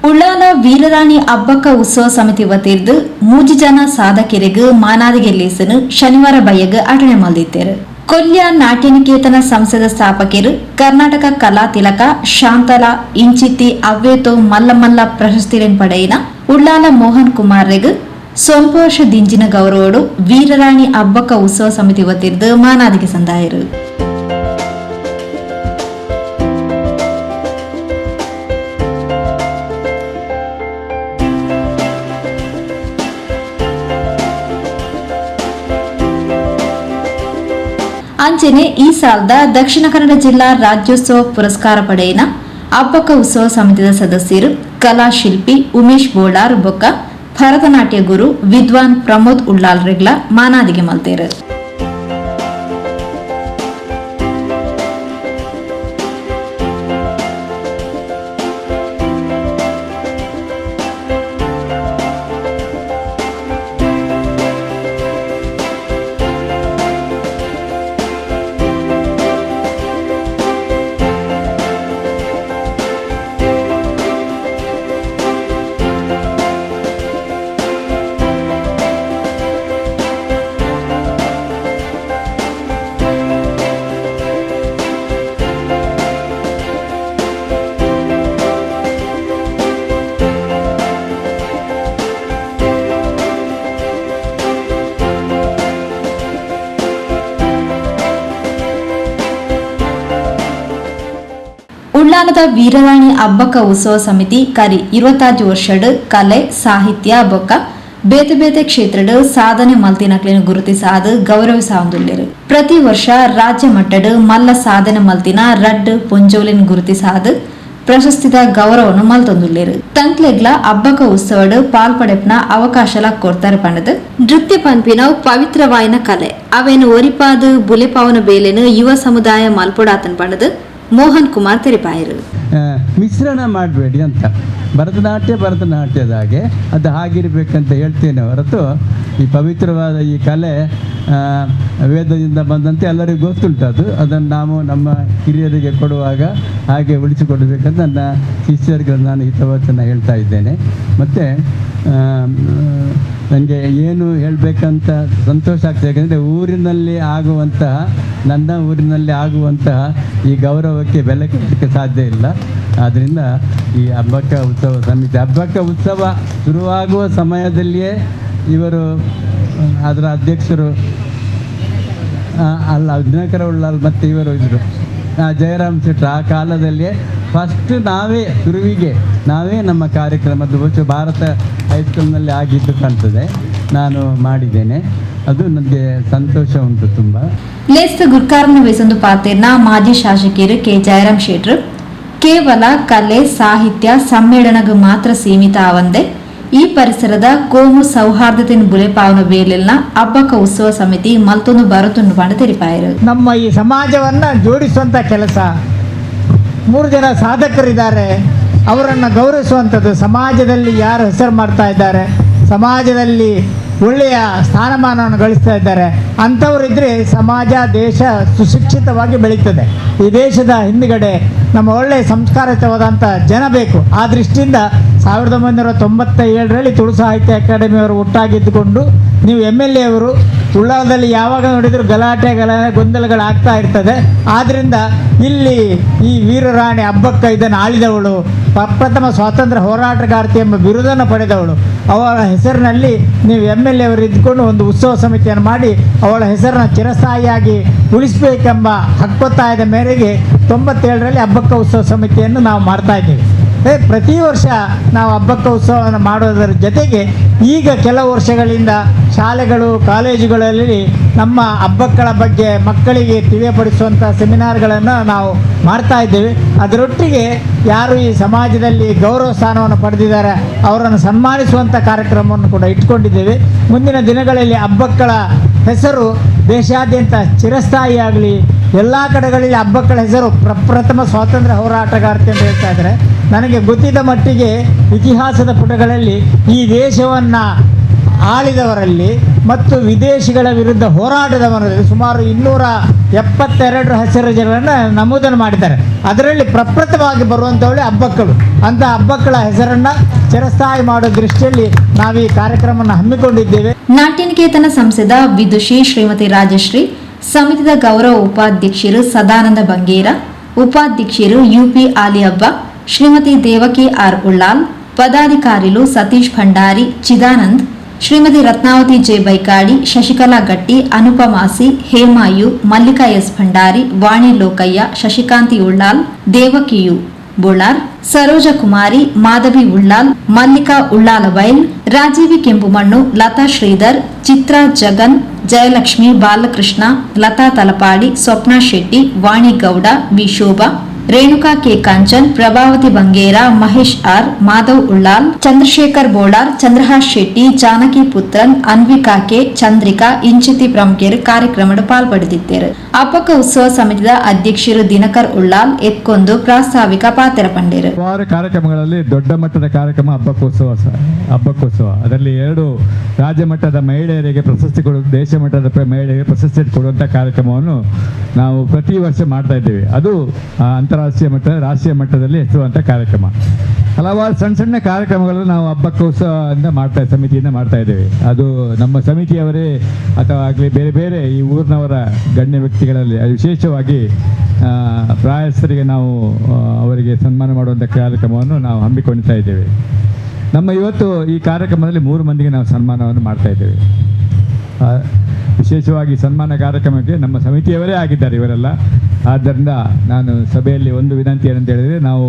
ಉಳ್ಳಾಲ ವೀರರಾಣಿ ಅಬ್ಬಕ್ಕ ಉತ್ಸವ ಸಮಿತಿ ವತಿರ್ದು ಮೂಜಿ ಜನ ಸಾಧಕರಿಗೆ ಮಾನಾದಿಗೆಲ್ಲೇಸನು ಶನಿವಾರ ಬಯ್ಯಗ್ ಅಟಣೆ ಮಲ್ದಿತ್ತೇರು. ಕೊಲ್ಯ ನಾಟ್ಯನಿಕೇತನ ಸಂಸ್ಥೆದ ಸ್ಥಾಪಕರು ಕರ್ನಾಟಕ ಕಲಾ ತಿಲಕ ಶಾಂತಲಾ ಇಂಚಿತಿ ಅವ್ವೇತೋ ಮಲ್ಲ ಮಲ್ಲ ಪ್ರಶಸ್ತಿಗಳನ್ನು ಪಡೆಯಿನ ಉಳ್ಳಾಲ ಮೋಹನ್ ಕುಮಾರ್ರೆಗ್ ಸೊಂಪ ವರ್ಷ ದಿಂಜಿನ ಗೌರವಡು ವೀರರಾಣಿ ಅಬ್ಬಕ್ಕ ಉತ್ಸವ ಸಮಿತಿ ವತಿರ್ದು ಮಾನಾದಿಗೆ ಸಂದಾಯರು. ಅಂಚೆನೆ ಈ ಸಾಲದ ದಕ್ಷಿಣ ಕನ್ನಡ ಜಿಲ್ಲಾ ರಾಜ್ಯೋತ್ಸವ ಪುರಸ್ಕಾರ ಪಡೆಯಿನ ಅಬ್ಬಕ್ಕ ಉತ್ಸವ ಸಮಿತಿಯ ಸದಸ್ಯರು ಕಲಾಶಿಲ್ಪಿ ಉಮೇಶ್ ಬೋಳಾರ್ ಬೊಕ್ಕ ಭರತನಾಟ್ಯ ಗುರು ವಿದ್ವಾನ್ ಪ್ರಮೋದ್ ಉಳ್ಳಾಲ್ ರೆಗ್ಲ ಮಾನಾದಿಗೆ ಮಲ್ತೇರು. ಉಳ್ಳಾಲದ ವೀರರಾಣಿ ಅಬ್ಬಕ್ಕ ಉತ್ಸವ ಸಮಿತಿ ಕರಿ 25 ವರ್ಷಡ್ ಕಲೆ ಸಾಹಿತ್ಯ ಬೊಕ್ಕ ಬೇತೆ ಬೇತೆ ಕ್ಷೇತ್ರಡ್ ಸಾಧನೆ ಮಲ್ತಿನಕ್ಲೆನ್ ಗುರುತಿಸಾದ್ ಗೌರವಿಸಾವೊಂದುಲ್ಲೆರ್. ಪ್ರತಿ ವರ್ಷ ರಾಜ್ಯ ಮಟ್ಟಡ್ ಮಲ್ಲ ಸಾಧನೆ ಮಲ್ತಿನ ರಡ್ಡ್ ಪೊಂಜೋಲೆನ್ ಗುರುತಿಸಾದ್ ಪ್ರಶಸ್ತಿದ ಗೌರವನು ಮಲ್ತೊಂದುಲ್ಲೆರ್. ತಂಕ್ಲೆಗ್ಲ ಅಬ್ಬಕ್ಕ ಉತ್ಸವಡ್ ಪಾಲ್ಪಡೆಪ್ನ ಅವಕಾಶಲ ಕೊಡ್ತಾರೆ ಪಂಡದ್ ನೃತ್ಯ ಪನ್ಪಿನವು ಪವಿತ್ರವಾಯಿನ ಕಲೆ ಅವೇನು ಒರಿಪಾದ್ ಬುಲೆಪಾವನ ಬೇಲೆನು ಯುವ ಸಮುದಾಯ ಮಲ್ಪೊಡಾತನ್ ಪಂಡದ್ ಮೋಹನ್ ಕುಮಾರ್ ತೆರಿಪಾಯರು. ಮಿಶ್ರಣ ಮಾಡಬೇಡಿ ಅಂತ, ಭರತನಾಟ್ಯ ಭರತನಾಟ್ಯದಾಗೆ ಅದು ಹಾಗಿರಬೇಕಂತ ಹೇಳ್ತೇನೆ ಹೊರತು ಈ ಪವಿತ್ರವಾದ ಈ ಕಲೆ ವೇದದಿಂದ ಬಂದಂತೆ ಎಲ್ಲರಿಗೂ ಗೊತ್ತುಂಟು. ಅದು ಅದನ್ನು ನಾವು ನಮ್ಮ ಹಿರಿಯರಿಗೆ ಕೊಡುವಾಗ ಹಾಗೆ ಉಳಿಸಿಕೊಡಬೇಕಂತ ನನ್ನ ಶಿಷ್ಯರಿಗೆ ನಾನು ಹಿತವಚನ ಹೇಳ್ತಾ ಇದ್ದೇನೆ. ಮತ್ತು ನನಗೆ ಏನು ಹೇಳಬೇಕಂತ ಸಂತೋಷ ಆಗ್ತದೆ, ಯಾಕೆಂದರೆ ಊರಿನಲ್ಲಿ ಆಗುವಂತಹ, ನನ್ನ ಊರಿನಲ್ಲಿ ಆಗುವಂತಹ ಈ ಗೌರವಕ್ಕೆ ಬೆಲೆ ಕಟ್ಟಲಿಕ್ಕೆ ಸಾಧ್ಯ ಇಲ್ಲ. ಆದ್ದರಿಂದ ಈ ಹಬ್ಬಕ್ಕ ಉತ್ಸವ ಸಮಿತಿ, ಹಬ್ಬಕ್ಕ ಉತ್ಸವ ಶುರುವಾಗುವ ಸಮಯದಲ್ಲಿಯೇ ಇವರು ಅದರ ಅಧ್ಯಕ್ಷರು ಅಲ್ಲ ದಿನಕರ ಉಳ್ಳಾಲ್ ಮತ್ತು ಇವರು ಇದ್ದರು ಜಯರಾಮ್ ಶೆಟ್ಟರು. ಆ ಕಾಲದಲ್ಲಿಯೇ ಫಸ್ಟ್ ನಾವೇ ಶುರುವಿಗೆ ನಾವೇ ನಮ್ಮ ಕಾರ್ಯಕ್ರಮದ ಬಹುಶಃ ಭಾರತ ಹೈಸ್ಕೂಲ್ನಲ್ಲಿ ಆಗಿದ್ದು ಕಾಣ್ತದೆ, ನಾನು ಮಾಡಿದ್ದೇನೆ. ಅದು ನನಗೆ ಸಂತೋಷ ಉಂಟು ತುಂಬ. ಲೇಸ್ತ ಗುರ್ಕಾರನ ವಹಿಸೊಂದು ಪಾತೆರ್ನ ಮಾಜಿ ಶಾಸಕಿಯರು ಕೆ ಜಯರಾಮ್ ಶೆಟ್ಟರು ಕೇವಲ ಕಲೆ ಸಾಹಿತ್ಯ ಸಮ್ಮೇಳನಗೂ ಮಾತ್ರ ಸೀಮಿತ ಆವಂದೆ ಈ ಪರಿಸರದ ಕೋಮು ಸೌಹಾರ್ದತೆಯನ್ನು ಬುಲೆಪಾವನ ಬೇಲೆಲ್ಲ ಹಬ್ಬಕ್ಕ ಉತ್ಸವ ಸಮಿತಿ ಮಲ್ತೊಂದು ಬರುತ್ತೊಂದು ಪಂಡ ತೆರಿಪಾಯರು. ನಮ್ಮ ಈ ಸಮಾಜವನ್ನು ಜೋಡಿಸುವಂಥ ಕೆಲಸ, 3 ಜನ ಸಾಧಕರಿದ್ದಾರೆ, ಅವರನ್ನು ಗೌರವಿಸುವಂಥದ್ದು, ಸಮಾಜದಲ್ಲಿ ಯಾರು ಹೆಸರು ಮಾಡ್ತಾ ಇದ್ದಾರೆ, ಸಮಾಜದಲ್ಲಿ ಒಳ್ಳೆಯ ಸ್ಥಾನಮಾನವನ್ನು ಗಳಿಸ್ತಾ ಇದ್ದಾರೆ ಅಂಥವರಿದ್ದರೆ ಸಮಾಜ ದೇಶ ಸುಶಿಕ್ಷಿತವಾಗಿ ಬೆಳೀತದೆ. ಈ ದೇಶದ ಹಿಂದುಗಡೆ ನಮ್ಮ ಒಳ್ಳೆಯ ಸಂಸ್ಕಾರಯುತವಾದಂಥ ಜನ ಬೇಕು. ಆ ದೃಷ್ಟಿಯಿಂದ 1997ರಲ್ಲಿ ತುಳು ಸಾಹಿತ್ಯ ಅಕಾಡೆಮಿಯವರು ಒಟ್ಟಾಗಿದ್ದುಕೊಂಡು ನೀವು MLA ಅವರು ಉಳ್ಳಾಲದಲ್ಲಿ ಯಾವಾಗ ನೋಡಿದರೂ ಗಲಾಟೆ ಗೊಂದಲಗಳಾಗ್ತಾ ಇರ್ತದೆ. ಆದ್ದರಿಂದ ಇಲ್ಲಿ ಈ ವೀರರಾಣಿ ಅಬ್ಬಕ್ಕ ಇದನ್ನು ಆಳಿದವಳು, ಪ್ರಥಮ ಸ್ವಾತಂತ್ರ್ಯ ಹೋರಾಟಗಾರ್ತಿ ಎಂಬ ಬಿರುದನ್ನು ಪಡೆದವಳು. ಅವಳ ಹೆಸರಿನಲ್ಲಿ ನೀವು MLA ಅವರು ಇದ್ದುಕೊಂಡು ಒಂದು ಉತ್ಸವ ಸಮಿತಿಯನ್ನು ಮಾಡಿ ಅವಳ ಹೆಸರನ್ನು ಚಿರಸ್ಥಾಯಿಯಾಗಿ ಉಳಿಸಬೇಕೆಂಬ ಹಕ್ಕೊತ್ತಾಯದ ಮೇರೆಗೆ 97ರಲ್ಲಿ ಹಬ್ಬಕ್ಕ ಉತ್ಸವ ಸಮಿತಿಯನ್ನು ನಾವು ಮಾಡ್ತಾ ಇದ್ದೀವಿ. ಪ್ರತಿ ವರ್ಷ ನಾವು ಹಬ್ಬಕ್ಕ ಉತ್ಸವವನ್ನು ಮಾಡೋದರ ಜೊತೆಗೆ ಈಗ ಕೆಲವು ವರ್ಷಗಳಿಂದ ಶಾಲೆಗಳು, ಕಾಲೇಜುಗಳಲ್ಲಿ ನಮ್ಮ ಹಬ್ಬಕ್ಕಳ ಬಗ್ಗೆ ಮಕ್ಕಳಿಗೆ ತಿಳಿಯಪಡಿಸುವಂಥ ಸೆಮಿನಾರ್ಗಳನ್ನು ನಾವು ಮಾಡ್ತಾ ಇದ್ದೇವೆ. ಅದರೊಟ್ಟಿಗೆ ಯಾರು ಈ ಸಮಾಜದಲ್ಲಿ ಗೌರವ ಸ್ಥಾನವನ್ನು ಪಡೆದಿದ್ದಾರೆ ಅವರನ್ನು ಸನ್ಮಾನಿಸುವಂಥ ಕಾರ್ಯಕ್ರಮವನ್ನು ಕೂಡ ಇಟ್ಕೊಂಡಿದ್ದೇವೆ. ಮುಂದಿನ ದಿನಗಳಲ್ಲಿ ಹಬ್ಬಕ್ಕಳ ಹೆಸರು ದೇಶಾದ್ಯಂತ ಚಿರಸ್ಥಾಯಿಯಾಗಲಿ, ಎಲ್ಲ ಕಡೆಗಳಲ್ಲಿ ಹಬ್ಬಕ್ಕಳ ಹೆಸರು ಪ್ರಪ್ರಥಮ ಸ್ವಾತಂತ್ರ್ಯ ಹೋರಾಟಗಾರ್ತಿ ಅಂತ ಹೇಳ್ತಾ ಇದ್ದಾರೆ. ನನಗೆ ಗೊತ್ತಿದ್ದ ಮಟ್ಟಿಗೆ ಇತಿಹಾಸದ ಪುಟಗಳಲ್ಲಿ ಈ ದೇಶವನ್ನು ಆಳಿದವರಲ್ಲಿ ಮತ್ತು ವಿದೇಶಿಗಳ ವಿರುದ್ಧ ಹೋರಾಡಿದವರಲ್ಲಿ ಸುಮಾರು 272 ಹೆಸರು ಜನರನ್ನು ನಮೂದನ್ನು ಮಾಡಿದ್ದಾರೆ. ಅದರಲ್ಲಿ ಪ್ರಪ್ರಥಮವಾಗಿ ಬರುವಂಥವಳೆ ಹಬ್ಬಕ್ಕಳು. ಅಂಥ ಹಬ್ಬಕ್ಕಳ ಹೆಸರನ್ನು ಚಿರಸ್ಥಾಯಿ ಮಾಡೋ ದೃಷ್ಟಿಯಲ್ಲಿ ನಾವು ಈ ಕಾರ್ಯಕ್ರಮವನ್ನು ಹಮ್ಮಿಕೊಂಡಿದ್ದೇವೆ. ನಾಟ್ಯನಿಕೇತನ ಸಂಸ್ಥೆದ ವಿದುಷಿ ಶ್ರೀಮತಿ ರಾಜಶ್ರೀ, ಸಮಿತಿದ ಗೌರವ ಉಪಾಧ್ಯಕ್ಷರು ಸದಾನಂದ ಬಂಗೇರ, ಉಪಾಧ್ಯಕ್ಷರು ಯುಪಿ ಆಲಿಯಬ್ಬ, ಶ್ರೀಮತಿ ದೇವಕಿ ಆರ್ ಉಳ್ಳಾಲ್, ಪದಾಧಿಕಾರಿಲು ಸತೀಶ್ ಭಂಡಾರಿ, ಚಿದಾನಂದ್, ಶ್ರೀಮತಿ ರತ್ನಾವತಿ ಜೆ ಬೈಕಾಡಿ, ಶಶಿಕಲಾ ಗಟ್ಟಿ, ಅನುಪಮಾಸಿ, ಹೇಮಾಯು, ಮಲ್ಲಿಕಾ ಎಸ್ ಭಂಡಾರಿ, ವಾಣಿ ಲೋಕಯ್ಯ, ಶಶಿಕಾಂತಿ ಉಳ್ಳಾಲ್, ದೇವಕಿಯು ಬೋಳಾರ್, ಸರೋಜ ಕುಮಾರಿ, ಮಾಧವಿ ಉಳ್ಳಾಲ್, ಮಲ್ಲಿಕಾ ಉಳ್ಳಾಲಬೈಲ್, ರಾಜೀವಿ ಕೆಂಪುಮಣ್ಣು, ಲತಾ ಶ್ರೀಧರ್, ಚಿತ್ರಾ ಜಗನ್, ಜಯಲಕ್ಷ್ಮಿ ಬಾಲಕೃಷ್ಣ, ಲತಾ ತಲಪಾಡಿ, ಸ್ವಪ್ನ ಶೆಟ್ಟಿ, ವಾಣಿ Gowda, V Shobha, Renuka K Kanchan, Prabhavati Bangera, Mahesh R, Madhav Ullal, Chandrashekar Bolar, Chandrahas Shetty, Janaki Putran, Anvika K, Chandrika ಇಂಚಿತಿ ಪ್ರಮುಖರು ಕಾರ್ಯಕ್ರಮದ ಪಾಲ್ಪಡೆದಿದ್ದರು. ಅಪ್ಪಕ್ಕ ಉತ್ಸವ ಸಮಿತಿಯ ಅಧ್ಯಕ್ಷರು ದಿನಕರ್ ಉಳ್ಳಾಲ್ ಎತ್ಕೊಂಡು ಪ್ರಾಸ್ತಾವಿಕ ಪಾತ್ರ ಪಂಡೇರು. ಹಲವಾರು ಕಾರ್ಯಕ್ರಮಗಳಲ್ಲಿ ದೊಡ್ಡ ಮಟ್ಟದ ಕಾರ್ಯಕ್ರಮ ಹಬ್ಬಕ್ಕೋತ್ಸವ. ಅದರಲ್ಲಿ 2 ರಾಜ್ಯ ಮಟ್ಟದ ಮಹಿಳೆಯರಿಗೆ ಪ್ರಶಸ್ತಿ ಕೊಡುವ, ದೇಶ ಮಟ್ಟದ ಮಹಿಳೆಯರಿಗೆ ಪ್ರಶಸ್ತಿ ಕೊಡುವಂಥ ಕಾರ್ಯಕ್ರಮವನ್ನು ನಾವು ಪ್ರತಿ ವರ್ಷ ಮಾಡ್ತಾ ಇದ್ದೇವೆ. ಅದು ಅಂತಾರಾಷ್ಟ್ರೀಯ ಮಟ್ಟ, ರಾಷ್ಟ್ರೀಯ ಮಟ್ಟದಲ್ಲಿ ಹೆಸರುವಂಥ ಕಾರ್ಯಕ್ರಮ. ಹಲವಾರು ಸಣ್ಣ ಸಣ್ಣ ಕಾರ್ಯಕ್ರಮಗಳನ್ನು ನಾವು ಹಬ್ಬಕ್ಕೋತ್ಸವದಿಂದ ಮಾಡ್ತಾ ಸಮಿತಿಯಿಂದ ಮಾಡ್ತಾ ಇದ್ದೇವೆ. ಅದು ನಮ್ಮ ಸಮಿತಿಯವರೇ ಅಥವಾ ಆಗಲಿ ಬೇರೆ ಬೇರೆ ಈ ಊರಿನವರ ಗಣ್ಯ ವ್ಯಕ್ತಿಗಳಲ್ಲಿ ವಿಶೇಷವಾಗಿ ಪ್ರಾಯಸ್ಥರಿಗೆ ನಾವು ಅವರಿಗೆ ಸನ್ಮಾನ ಮಾಡುವಂಥ ಕಾರ್ಯಕ್ರಮವನ್ನು ನಾವು ಹಮ್ಮಿಕೊಳ್ತಾ ಇದ್ದೇವೆ. ನಮ್ಮ ಇವತ್ತು ಈ ಕಾರ್ಯಕ್ರಮದಲ್ಲಿ 3 ಮಂದಿಗೆ ನಾವು ಸನ್ಮಾನವನ್ನು ಮಾಡ್ತಾ ಇದ್ದೇವೆ. ವಿಶೇಷವಾಗಿ ಸನ್ಮಾನ ಕಾರ್ಯಕ್ರಮಕ್ಕೆ ನಮ್ಮ ಸಮಿತಿಯವರೇ ಆಗಿದ್ದಾರೆ ಇವರೆಲ್ಲ. ಆದ್ದರಿಂದ ನಾನು ಸಭೆಯಲ್ಲಿ ಒಂದು ವಿನಂತಿ ಏನಂತ ಹೇಳಿದರೆ, ನಾವು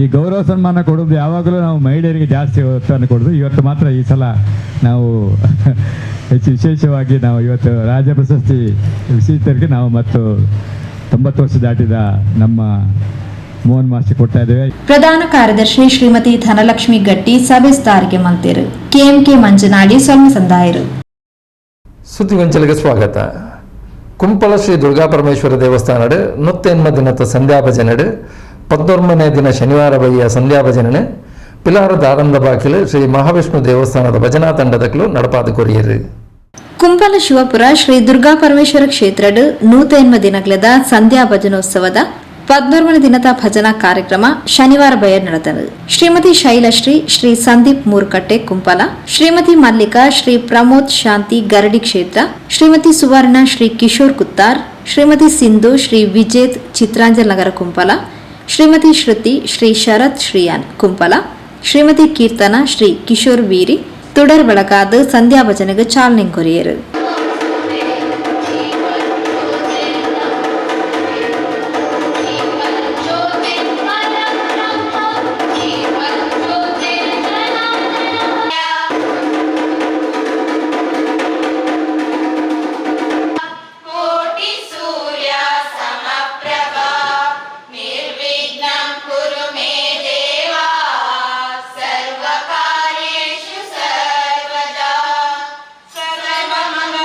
ಈ ಗೌರವ ಸನ್ಮಾನ ಕೊಡೋದು ಯಾವಾಗಲೂ ನಾವು ಮಹಿಳೆಯರಿಗೆ ಜಾಸ್ತಿ ಒತ್ತನ್ನು ಕೊಡೋದು. ಇವತ್ತು ಮಾತ್ರ ಈ ಸಲ ನಾವು ಹೆಚ್ಚು ವಿಶೇಷವಾಗಿ ನಾವು ಇವತ್ತು ರಾಜ್ಯ ಪ್ರಶಸ್ತಿ ವಿಶೇಷರಿಗೆ ನಾವು ಮತ್ತು 90 ವರ್ಷ ದಾಟಿದ ನಮ್ಮ ಮೋಹನ್ ಮಾಸ್ಟರ್ ಕೊಡ್ತಾ ಇದ್ದೇವೆ. ಪ್ರಧಾನ ಕಾರ್ಯದರ್ಶಿ ಶ್ರೀಮತಿ ಧನಲಕ್ಷ್ಮಿ ಗಟ್ಟಿ ಸಭೆ ಸ್ಥಾರಿಗೆ ಮಂತಿರು. ಕೆಎಂಕೆ ಮಂಜನಾಡಿ ಸೊನ್ನೆ ಸಂದಾಯರು. ಸುದ್ದಿಗೊಂಚಲಿಗೆ ಸ್ವಾಗತ. ಕುಂಪಲ ಶ್ರೀ ದುರ್ಗಾ ಪರಮೇಶ್ವರ ದೇವಸ್ಥಾನಡು 108 ದಿನದ ಸಂಧ್ಯಾ ಭಜನೆಡು 19ನೇ ದಿನ ಶನಿವಾರ ಬಯ್ಯ ಸಂಧ್ಯಾ ಭಜನೆ ಪಿಲಾರ ದಾರಂದ ಬಾಕಿಲು ಶ್ರೀ ಮಹಾವಿಷ್ಣು ದೇವಸ್ಥಾನದ ಭಜನಾ ತಂಡದಕ್ಕಲು ನಡಪಾದ ಕೊರಿಯರು. ಕುಂಪಲ ಶಿವಪುರ ಶ್ರೀ ದುರ್ಗಾ ಪರಮೇಶ್ವರ ಕ್ಷೇತ್ರಡು 108 ದಿನಗಳದ ಸಂಧ್ಯಾ ಭಜನೋತ್ಸವದ 14ನೇ ದಿನದ ಭಜನಾ ಕಾರ್ಯಕ್ರಮ ಶನಿವಾರ ಬಯರ್ ನಡೆದನು. ಶ್ರೀಮತಿ ಶೈಲಶ್ರೀ, ಶ್ರೀ ಸಂದೀಪ್ ಮೂರ್ಕಟ್ಟೆ ಕುಂಪಲ, ಶ್ರೀಮತಿ ಮಲ್ಲಿಕಾ, ಶ್ರೀ ಪ್ರಮೋದ್ ಶಾಂತಿ ಗರಡಿ ಕ್ಷೇತ್ರ, ಶ್ರೀಮತಿ ಸುವರ್ಣ, ಶ್ರೀ ಕಿಶೋರ್ ಕುತ್ತಾರ್, ಶ್ರೀಮತಿ ಸಿಂಧು, ಶ್ರೀ ವಿಜೇತ್ ಚಿತ್ರಾಂಜಲ್ ನಗರ ಕುಂಪಲ, ಶ್ರೀಮತಿ ಶ್ರುತಿ, ಶ್ರೀ ಶರತ್ ಶ್ರೀಯಾನ್ ಕುಂಪಲ, ಶ್ರೀಮತಿ ಕೀರ್ತನ, ಶ್ರೀ ಕಿಶೋರ್ ವೀರಿ തുടർ ಬೆಳಗಾದ ಸಂಧ್ಯಾ ಭಜನೆಗೆ ಚಾಲನೆ ಕೊರಿಯರು. ಸರ್ವಕಾರ್ಯೇಷು ಸರ್ವದಾ. ಸರ್ವಮಂಗಳ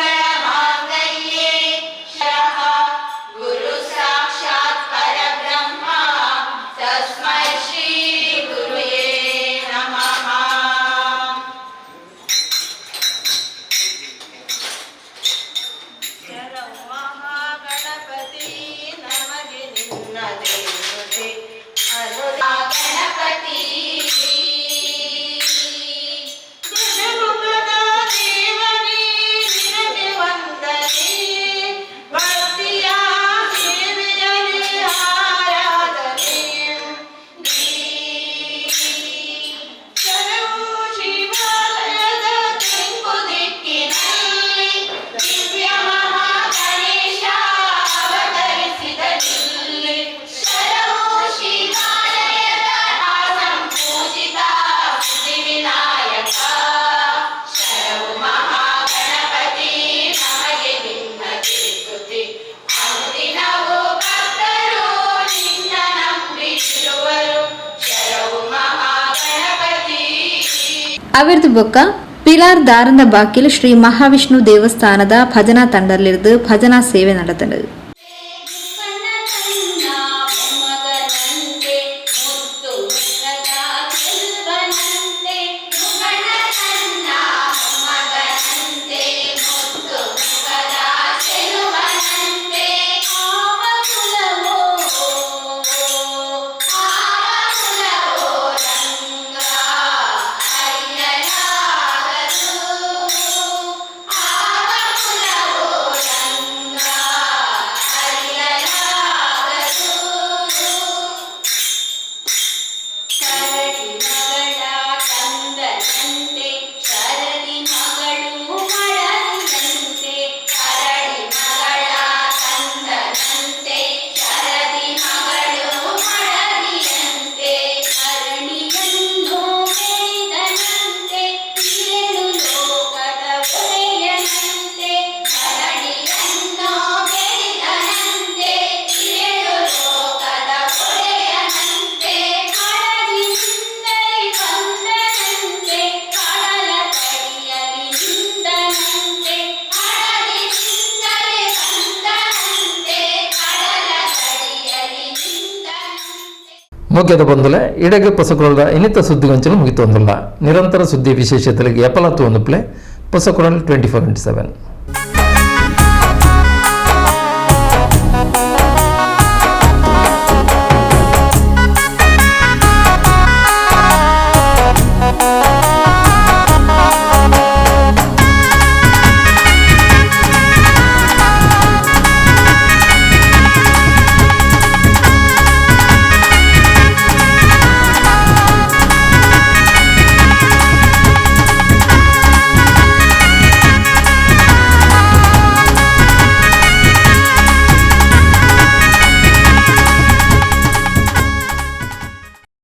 ಅವೆರ್ದು ಬೊಕ್ಕ ಪಿಲಾರ್ ದಾರಂದ ಬಾಕಿಲ್ ಶ್ರೀ ಮಹಾವಿಷ್ಣು ದೇವಸ್ಥಾನದ ಭಜನಾ ತಂಡಲಿರ್ದು ಭಜನಾ ಸೇವೆ ನಡೆತಂಡು. ಮುಖ್ಯದ ಬಂದುಲೆ ಇಡಗೆ ಪೊಸಕುರಲ್ದ ಇನ್ನಿತ ಸುದ್ದಿಗೊಂಚಲು ಮುಗಿತೊಂದುಲ್ಲ. ನಿರಂತರ ಸುದ್ದಿ ವಿಶೇಷತೆಗೆ ಎಪಲತ್ತು ಒಂದು ಪ್ಲೇ ಪೊಸಕುರಲ್ 24x7.